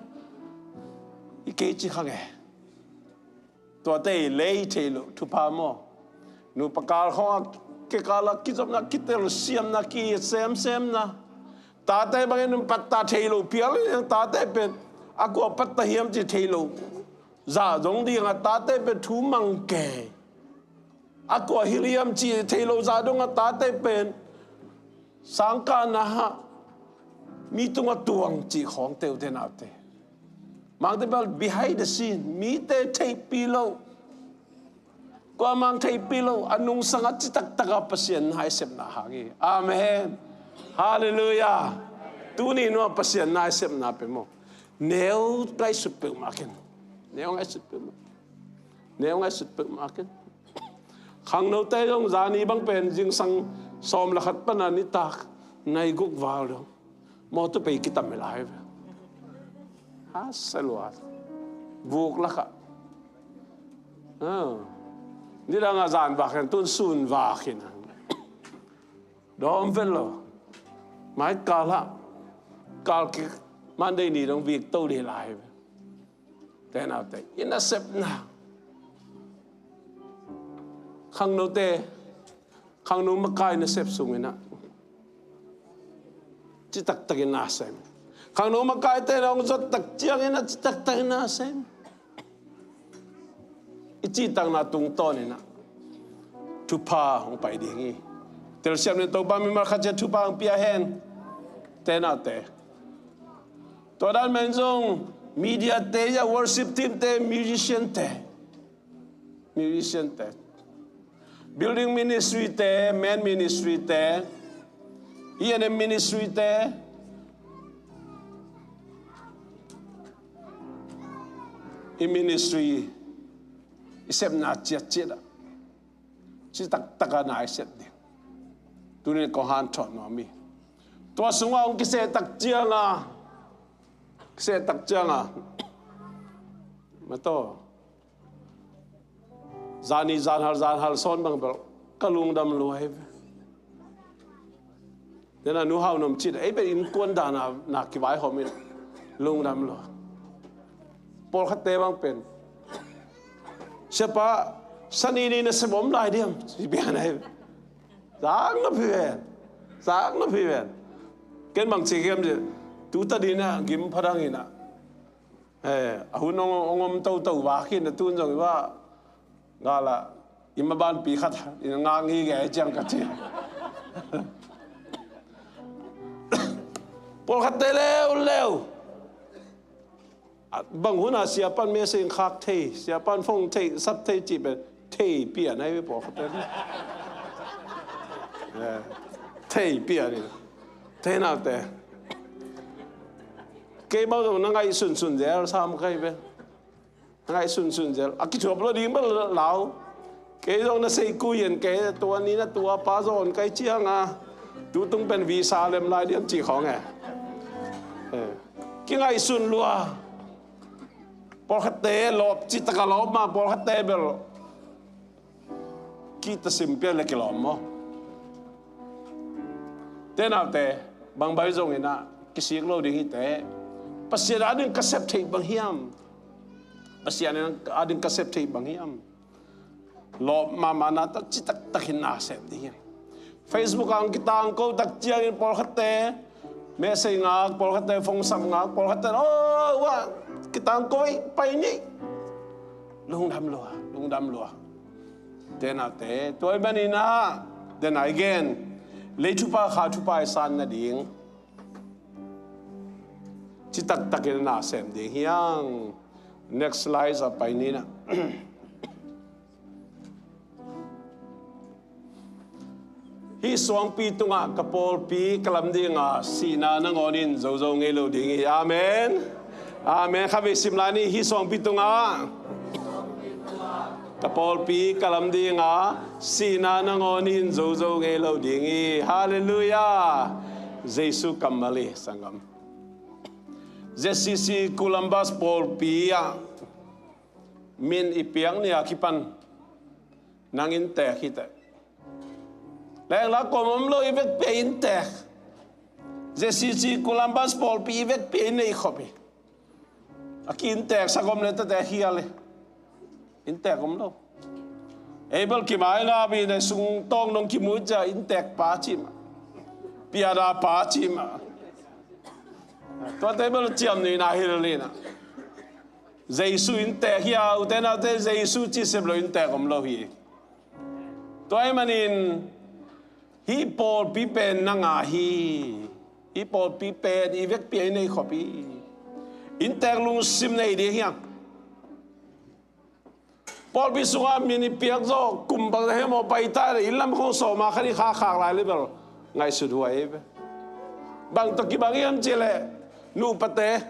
i kei ci kha nge. Tuate i lei thei lo thupha maw? Nupa kal khawng a kikal a kizopna, kitelsiamna, kisemsemna, tate bangin patta thei lo phial in, tate pen a kua patta hiam ci thei lo zah zong ding a, tate pen thu mang kei. A kua hilh hiam ci thei lo zah dong a, tate pen sangkahna hah Mi tungah tuang cih khawngte, ute naute. Mangte bel behind the scene, mite theihpih loh, kuamang theihpih loh, a nungsang a citaktak a Pasian na i sepna hang hi. Amen. Halleluiah. Tuni nuah Pasian na i sepna pen maw, neu ngaihsut peuhmah ken. Neu ngaihsut peuhmah. Neu ngaihsut peuhmah ken. Khangnote zong zani bang pen zingsang sawm le khat pan a nitak nai guk val dong mawtaw pei kitam hi lai ve. Ha, salua vuk lakah. Ah. Nidang a zan vak hen, tun sun vak hin. Dawm vet lo. Mai kal hah. Kal kik. Monday ni dong vik to dih lai ve. Te naute, i nasepna, khangnote, khangno makai nasep sungin ah citaktakin na sem. Khangno makaite na hong zot tak ciangin ah citaktakin na sem. I citakna tungtawnin ah thupha hong pai ding hi. Telsiam nin Topa mimal khat ciat thupha hong pia hen. Te naute. Tua dan men zong media te, ya worship team te, musician te, musician te, building ministry te, men ministry te, E and M ministry te, i ministry, i sepna ciatciat ah citaktak a na i sep ding. Tunin kong hanthawn nuam hi. Tua sungah hong kiseh tak cianga, kiseh tak cianga, mataw, zani zanhal zanhal sawn bang bel ka lungdam lua hi ve. Dena nu hau nom cin ei bel innkuan dana na kivaihawm in lungdam lua. Pawlkhatte bang pen, siapa, sani ni na sem om lai diam? Ci pian ai. Zak na phi ven. Zak na phi ven. Ken bang ci kiam ci, tuta dina gim phadang ina. Eh, a hun ong, ong om toto vak hi na tun zong i va. Gala, i mabanpi khat in ngang hi gei ciang ka ci. Pawlkhatte leuleu. A, bang hun a siapan message khak thei, siapan phone thei, sap thei cih pen thei pian ahi ve pawlkhatte. Eh, thei pian ahi. Thei naute. Kei bang zong na ngaihsunsun zel sam kai ve. Ngaihsunsun zel. A kithuap lo ding bel lau. Kei zong na sei kui en kei, tua ni na tua pa zong kai cianga. Tutung pen visa lem lai diam ci khawng e. Eh. Kingaihsun lua. Pawlkhatte lawp, citaka lawp ma pawlkhatte bel. Kita simpia le kilawm maw? Te naute, bang bai zongin ah kisik lo ding hite. Pasian ading ka sep thei bang hiam? Pasian ading ka sep thei bang hiam? Lawp mahmah na ta citaktakin na sep ding hiam? Facebook ang kitangko tak ciangin pawlkhatte message ngak, pawlkhatte phone sap ngak, pawlkhatte, oh, wa, kitangko ei, pai ni. Lungdam lua, lungdam lua. Te naute, tua i manin ah, then again, lei thupha kha thupha i san nading citaktakin na sem ding hiang. Next slide a pai ni na. Hih suangpi tungah ka pawlpi ka lam dinga sihna nangawnin zozo ngei lo ding hi. Amen. Amen. Kha vei sim lai ni, hih suangpi tungah ka pawlpi ka lam dinga sihna nangawnin zozo ngei lo ding hi. Halleluiah. Jesu kammal hi, sanggam. Z C C Columbus pawlpi ah min i piak ni a kipan nang inntek hi teh. Lengla kom om lo i vekpi a inntek. Z C C Columbus pawlpi i vekpi a i neih khop hi. A ki inntek sak om le tete hial hi. Inntek om lo. Ei bel kimai ngap hi, na sung tawng dong kimu cia inntek pa cih mah. Piada pa cih mah. Tuate bel ciam ni na hil ni na. Jesu inntek hi a, ute naute, Jesu cih sep lo inntek om lo hi. Tua ahih manin hih pawlpi pen nang a hi. I pawlpi pen i vekpi a i nei khop hi. Inntek lungsim nei ding hiam? Pawlpi sungah min i piak zawh kum bang ta hiam aw, pai ta le inn lam khong sawma khat i khakkhak lai le bel ngaihsut huai hi ve. Bang tawh kibang hiam cihleh, nupate,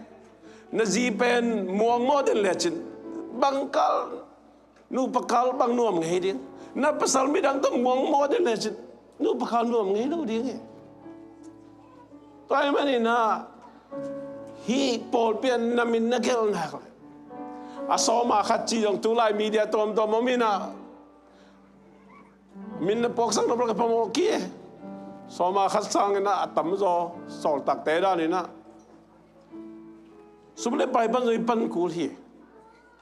na zi pen muang maw den lecin, bang kal, nupa kal bang nuam ngei ding. Na pasal midang tawh muang maw den lecin, nupa kal nuam ngei lo ding hi. Tua ahih manin ah, hih pawlpi ah na min na gelh nak leh, a sawma khat ci zong tulai media tuamtuam om in ah, min na puaksak nop lak a phamawh kei. Sawma khat sangin ah a tamzaw sawltakte dan in ah, sum le pai pan zong i pan kul hi.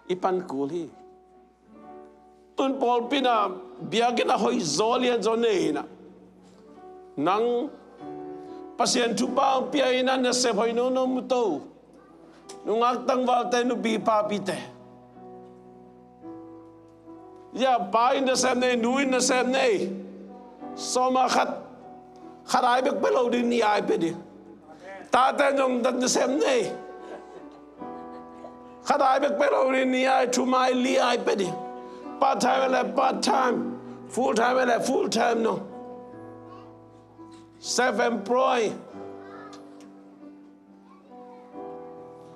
I pan kul hi. Tun pawlpi in ah biakinn a hoih zaw lian zaw nei in ah, nang Pasian thupha pia in ah nasep hoih nono mu to. Nungak tangvalte, nupi papite, ya, pa in nasem nei, nu in nasem nei. Sawma khat, khat ai bek pia lo ding, nih ai pia ding. Tate zong nasem nei. Khat ai bek pia lo ding, nih ai, thum ai, li ai pia ding. Part time le part time, full time le full time, no. Self employ.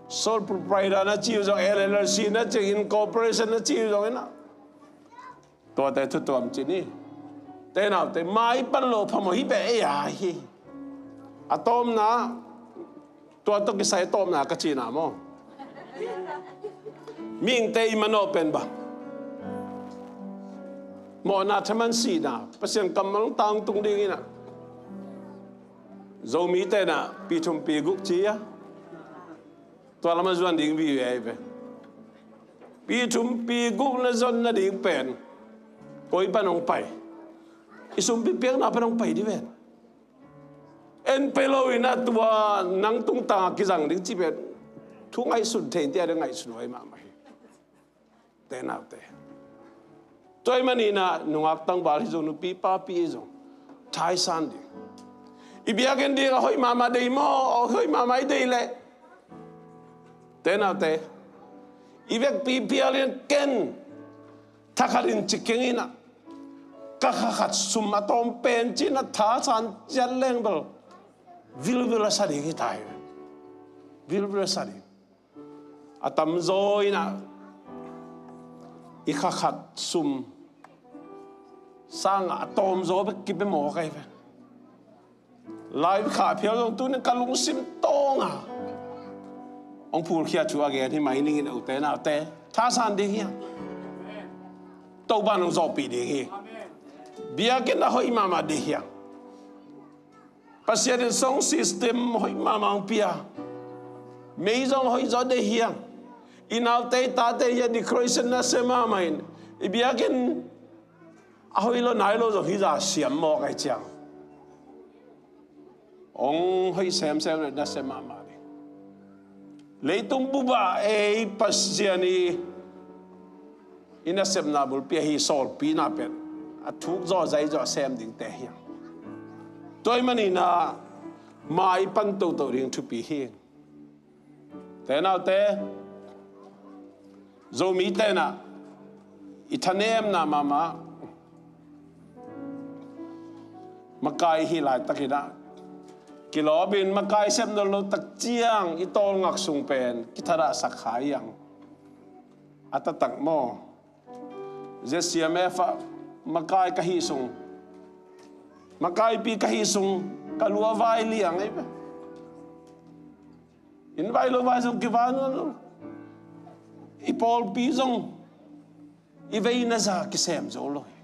Sole proprietor na ci uh zong, L L C na ci uh, incorporation na ci uh zong in ah, tuate thu tuam ci ni. Te naute, mai pan lo phamawh hi, pen ei a hi. A tawpna, tua tawh kisai a tawpna ka cihna maw? Mihingte i manawh pen bang? Mawhna, thaman sihna, Pasian kammal tangtung ding in ah, Zomite in ah pi thum pi guk ci a, tua lam a zuan ding vive ahi ve. Pi thum pi guk na zon nading pen koi pan hong pai? I sumpi piakna pan hong pai ding pen. En pia lo in ah tua nang tungtang a kizang ding cih pen thu ngaihsun thei, tia ding ngaihsun huai mahmah hi. Te naute, tua ahih manin ah nungak tangval hi zong, nupi papi hi zong, thaisan ding. I biakinn ding a hoih mahmah dei maw? A hoih mahmah i deih leh, te naute, i vekpi phial in, ken thakhat in ci keng in ah, ka kha khat sum a tawm pen ci in ah thasan ciat leng bel vilvil a sa ding hi ta hi. Vilvil a sa ding. A tamzaw in ah i kha khat sum sangah a tawmzaw bek kipia mawk ahi ve. Lai kha phial zong tuni ka lungsim tawng a hong phulkhia thu a gen hi mai ning in, ute naute, thasan ding hiam? Topa in hong zawhpih ding hi. Biakinn a hoih mahmah ding hiam? Pasian in sound system hoih mahmah hong pia. Mei zong hoih zaw dei hiam? I naute i tate hi a, decoration nasia mahmah in. I biakinn a hoih lo nai lo zong hih zah siam mawk ahih ciang, hong hoih semsem le nasia mahmah ding. Leitung bup ah ei Pasian i, i nasepna bulpi ahi sawlpina pen a thuk zaw, zai zaw a sem dingte hi. Tua ahih manin ah mai pan toto ding thupi hi. Te naute, Zomite in ah i thanemna mahmah makai i hih laitakin ah, kilawm in makai sep nawn lo tak ciang i tawlngak sung pen kithadah sak kha hi hang. A taktak maw? Z C M F ah makai ka hih sung, makaipi ka hih sung ka lu a vai liang ahi ve. Inn vai lo vai zong kivai nawn lo. I pawlpi zong i veina zah kisem zo lo hi.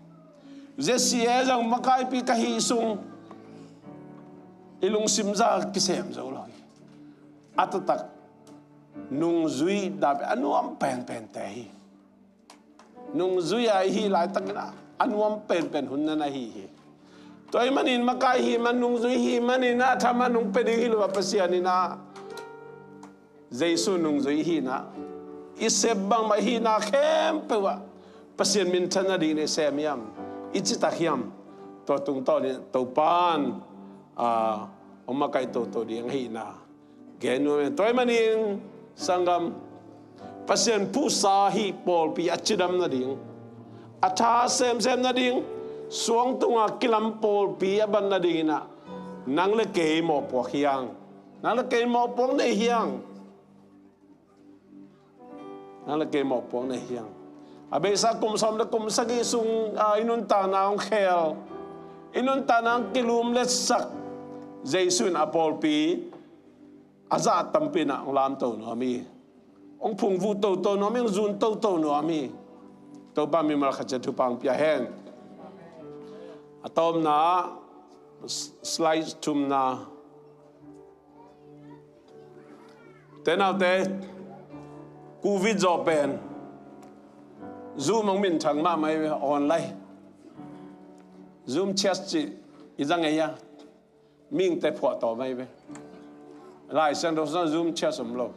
Z C A zong makaipi ka hih sung i lungsim zah kisem zo lo hi. A taktak nungzuihna pen a nuam penpente hi. Nungzui a i hih laitakin ah a nuam penpen hun na na hi hi. Tua ahih manin makai i hih man, nungzui i hih manin ah thaman hong pia ding hi lo a, Pasian in ah Jesu nungzui i hihna, i sep bangmah i hihna khempeuh ah Pasian minthan nadingin i sem hiam, i citak hiam? Tua tungtawnin Topa'n, ah, hong makaih toto ding ahihna gen nuam hi. Tua ahih manin sanggam, Pasian phuhsa hih pawlpi a cidam nading, a tha semsem nading, suang tunga kilam pawlpi a bat nadingin ah nang le kei mawhpuak hiang. Nang le kei mawhpuak nei hiang. Nang le kei mawhpuak nei hiang. A beisa kum sawm le kum sagih sung, a, i nuntakna hong khel, i nuntakna hong kilumletsak Jesu in a pawlpi a zah tampi in ah hong lamto nuam hi. Hong phungvuh toto nuam hi, hong zun toto nuam hi. Topa mimal khat ciat thupha hong pia hen. A tawpna, s-, slide thumna. Te naute, Covid zawh pen Zoom hong minthang mahmah hi ve, online. Zoom church cih i zang ei a, mihingte phuahtawm ahi ve. Lai Siangtho sungah Zoom church om lo.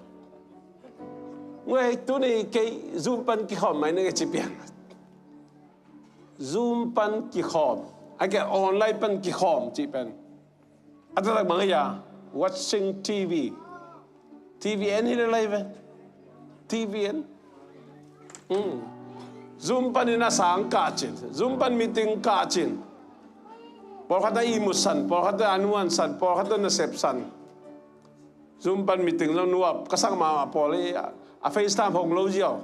Ngei tuni kei Zoom pan kikhawm mai na nge ci piang. Zoom pan kikhawm, a ke online pan kikhawm cih pen a taktak bang hi a, watching T V. T V en hi le lai ve. T V en. Hmm. Zoom panin a sang kah cin, Zoom pan meeting kah cin. Pawlkhat a ihmut san, pawlkhat a nuan san, pawlkhat a nasep san. Zoom pan meeting zong nuap ka sak mahmah pawl hi a, a FaceTime hong lo ziau.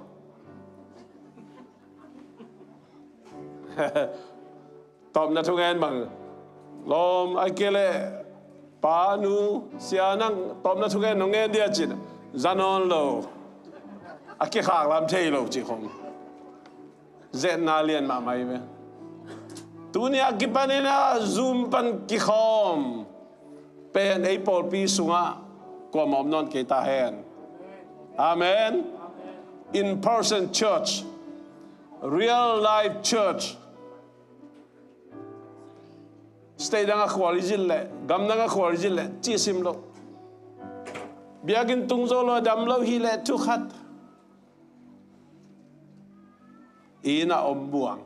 Tawpna thungen bang lawm, a ke le pa, nu, sia, nang tawpna thungen nong ngen dia cin, za nawn lo. A kikhak lam thei lo cih khong zetna lian mahmah hi ve. Tuni a kipanin a Zoom pan kikhawm pen ei pawlpi sungah kuamah om nawn kei ta hen. Amen. In person church, real life church. State dang a khual i zin leh, gam dang a khual i zin leh, cih sim lo. Biakinn tung zo lo, dam lo hi leh thu khat. I inn a om buang,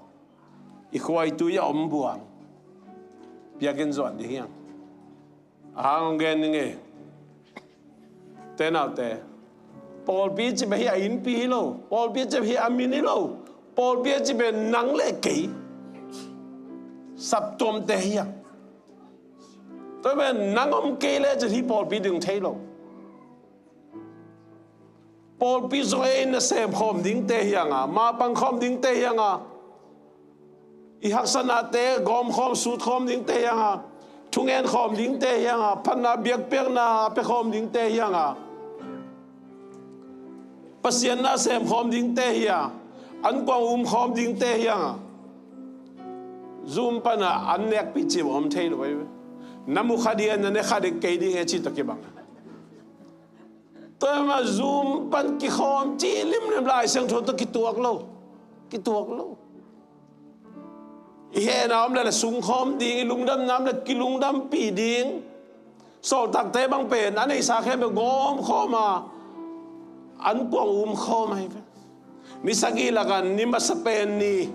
i khua i tui a om buang, biakinn zuan ding hiang. A hang hong gen ning e. Te naute, pawlpi ci pen hi a innpi hi lo, pawlpi ci pen hi a min hi lo, pawlpi ci pen nang le kei saptuamte hi a. Tua pen nang om kei le cin hi pawlpi ding thei lo. Pawlpi zong ei na sem khawm dingte hiang a, mapang khawm dingte hiang a, i haksatnate gawm khawm, sut khawm dingte hiang a, thungen khawm dingte hiang a, phatna biakpiakna pe khawm dingte hiang a, Pasian na sem khawm dingte hi a, ankuang um khawm dingte hiang a, Zoom pan a an nekpi ci om thei lo. Na mu kha ding, na ne kha ding, kei ding he ci tawh kibang. Tua hi mah Zoom pan kikhawm ci limlim, Lai Siangtho tawh kituak lo. Kituak lo. I hehna om le, le sung khawm ding, i lungdamna om le kilungdampih ding. Sawltakte bang pen a neihsa khempeuh gawm khawm a, ankuang um khawm ahi ve. Ni sagih lakah ni masa pen ni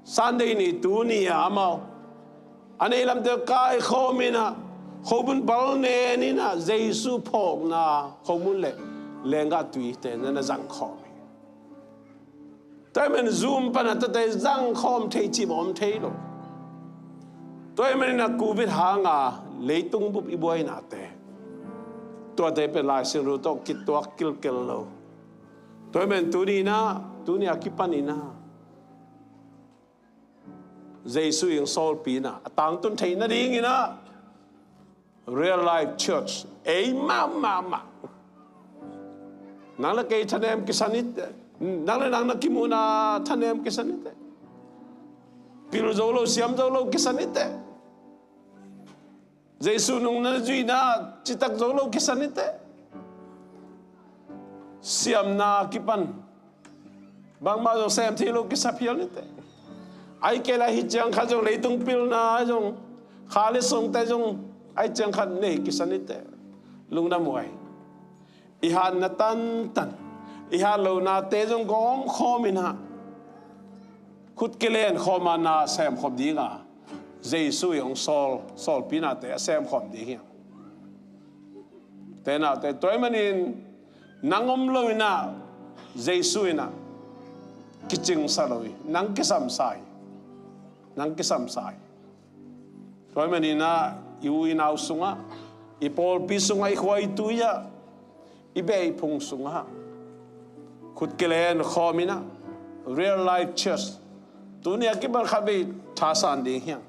Sunday ni, tuni a amau a nei lamte kaikhawm in ah, khobun bal nen in ah, Jesu phawkna khobun le lenggah tuite na na zangkhawm hi. Tua hi man Zoom pan a tuate zangkhawm thei cih om thei lo. Tua hi man in ah Covid hanga leitung bup i buainate, tuate pen Lai Siangtho tawh kituak kilkel lo. Tua hi man tuni in ah, tuni a kipan in ah Jesu i hong sawlpi in ah a tangtun theih nading in ah, real life church, ei mah mah mah. Nang le kei thanem kisa ni teh. Nang le nang na kimuhna thanem kisa ni teh. Pil zo lo, siam zo lo kisa ni teh. Jesu nung na zuihna citak zo lo kisa ni teh. Siamna kipan bangmah zong sem thei lo kisa phial ni teh. Ahih kei leh hih ciang khat zong leitung pilna zong, kha le sungte zong ahih ciang khat nei kisa ni teh. Lungdam huai. I hatna tantan, i hat lohnate zong gawm khawm in ah, khut kilen khawm a, na sem khawm ding a, Jesu i hong sawl, sawlpi nate a sem khawm ding hi. Te naute, tua ahih manin nang om lo in ah Jesu in ah kicingsa lo hi. Nang kisamsa hi. Nang kisamsa hi. Tua ahih manin ah i u i nau sungah, i pawlpi sungah, i khua i tui ah, i beh i phung sungah khut kilen khawm in ah, real life church, tuni a kipan khatvei thasan ding hi hang.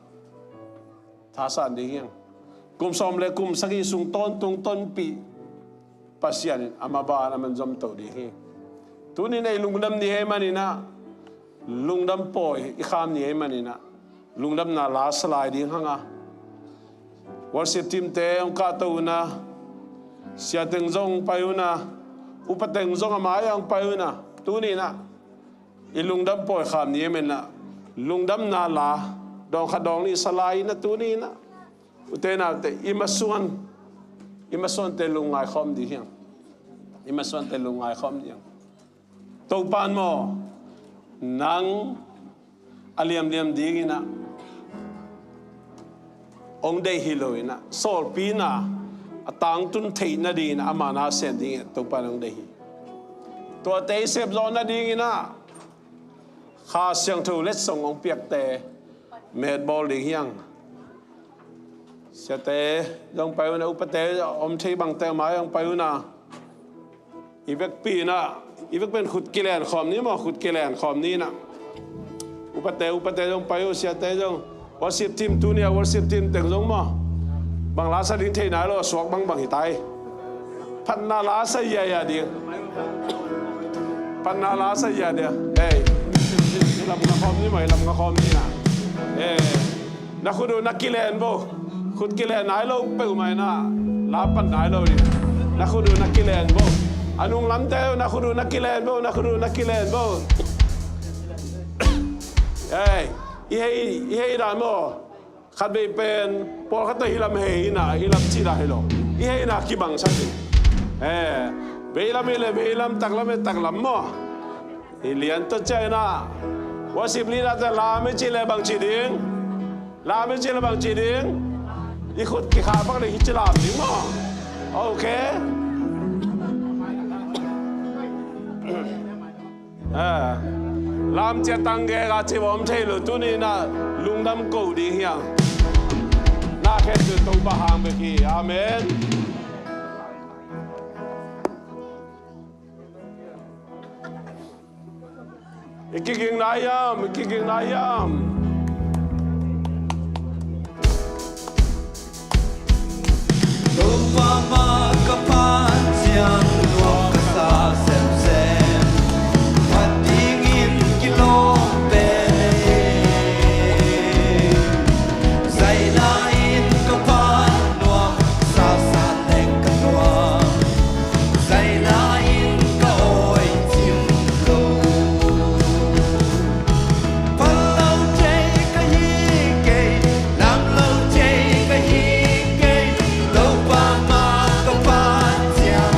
Thasan ding hi hang. Kum sawm le kum sagih sung tawntung tonpih Pasian in amah ban a man zomto ding hi. Tuni in ah i lungdam ni ahih manin ah, lungdam pawi i kham ni ahih manin ah, lungdamna la sa lai ding hang a. Worship team te hong kahto un ah, sia teng zong pai un ah, upa teng zong a mai ah hong pai un ah, tuni in ah i lungdam pawi kham ni ahih manin ah, lungdamna la dawng khat dawng nih sa lai in ah, tuni in ah, ute naute, i masuan, i masuante lungngai khawm ding hi hang. I masuante lungngai khawm ding hi hang. Topa'n maw, nang a liamliam ding in ah hong deih hi lo in ah, sawlpina a tangtun theih nading in ah, ama na sem ding in ah Topa'n hong deih hi. Tuate i sep zawh nading in ah, Kha Siangtho letsong hong piakte metbawl ding hi hang. Siate zong pai un ah, upate om thei bangte mai zong pai un ah, i vekpi in ah, i vek pen khut kilen khawm ni maw, khut kilen khawm ni in ah. Upate, upate zong pai uh, siate zong. Worship team, tuni a worship team teng zong maw, bang la sa ding thei nai lo, a suak bangbang hi ta hi. Phatna la sa hiahia ding. Phatna la sa hiahia ding. Ei, i lam nga khawm ni maw, i lam nga khawm ni in ah. Ei, na khut uh na kilen vo. Khut kilen nai lo peuhmah in ah, la pan nai lo ding. Na khut uh na kilen vo. A nunglamte uh, na khut uh na kilen vo, na khut uh na kilen vo. Ei, i hei, i hei dan maw. Khatvei pen pawlkhat tawh hih lam hei hi in ah, hih lam cih dah hi lo. I hei in ah kibangsak ding. Eh, veilam hi leh veilam, taklam hi leh taklam maw. I lian tawh ciah in ah, worship leader te lam i cih leh bang ci ding? Lam i cih leh bang ci ding? I khut kikhah bang leh hih ci lam ding maw. Okay. Eh, lam ciah tang gek a ci bawm thei lo, tuni in ah lungdam ko ding hi hang. Na khen tu Topa hang bek hi. Amen. I kiging na hiam, i kiging na hiam. Topa mah ka Pathian, nuam ka sa semsem, phat dingin kilawm pen hi. Zaina in ka phat nuam, sa sa leng ka nuam, zaina in ka awi cim lo. Phal lo thei ka hi kei, lam lo thei ka hi kei, Topa mah ka Pathian,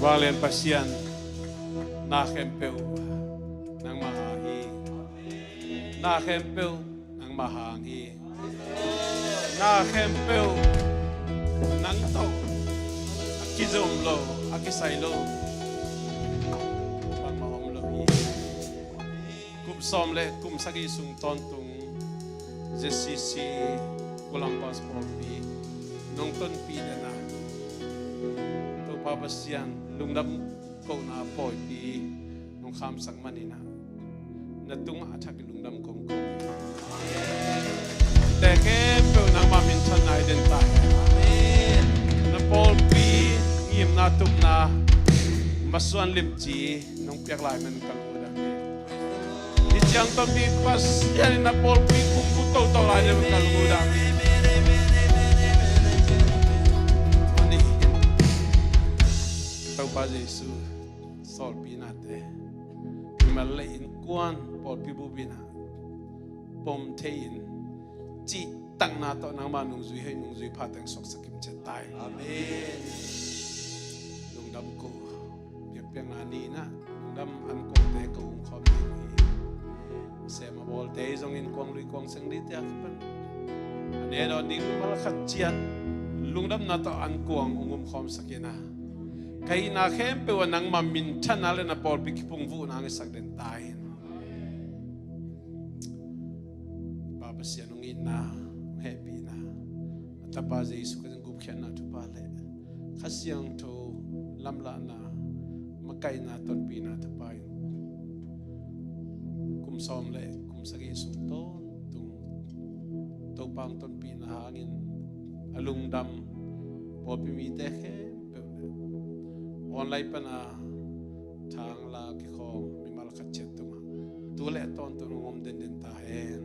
Vanglian Pasian, na khempeuh nangmah hang hi. Na khempeuh nangmah hang hi. Na khempeuh nang tawh a kizom lo, a kisai lo bangmah om lo hi. Kum sawm le kum sagih sung tawntung Z C C Columbus pawlpi nong tonpih den a, Topa Pasian, lungdam kohna pawipi nong khamsak manin ah, na tungah a thak i lungdam kong ko. Te khempeuh nangmah minthanna i den ta hen. Na pawlpi ngimna tupna masuan limci nong piak lai man ka lungdam hi. Hih ciang tonpih Pasian in na pawlpi kungkut toto lai ding ka lungdam hi. Topa Jesu sawlpinate, mimal le innkuan pawlpi bupin ah pom thei in cihtakna tawh nangmah nungzui hei nungzui pha teng suaksak kim ciat ta in. Amen. Lungdam ko. Biakpiakna ni in ah lungdam an kuangte ko um khawm ding hi. Sem a bawlte hi zongin kuang lui kuang seng ding te a kipan a ne dawn ding mimal khat ciat lungdamna tawh an kuang hong um khawmsak in ah, ka hihna khempeuh ah nangmah minthanna le na pawlpi kipungvuhna hong hisak den ta hen. Pa Pasian, hong itna, hong hehpihna, a Tapa Jesu Khazih gupkhiatna thupha le Kha Siangtho lamlahna, makaihna, tonpihna thupha in kum sawm le kum sagih sung tawntung Topa hong tonpihna hangin a lungdam pawlpi mite khempeuh le online pan a thang la kikhawm mimal khat ciat tungah tu le tawntung hong om denden ta hen.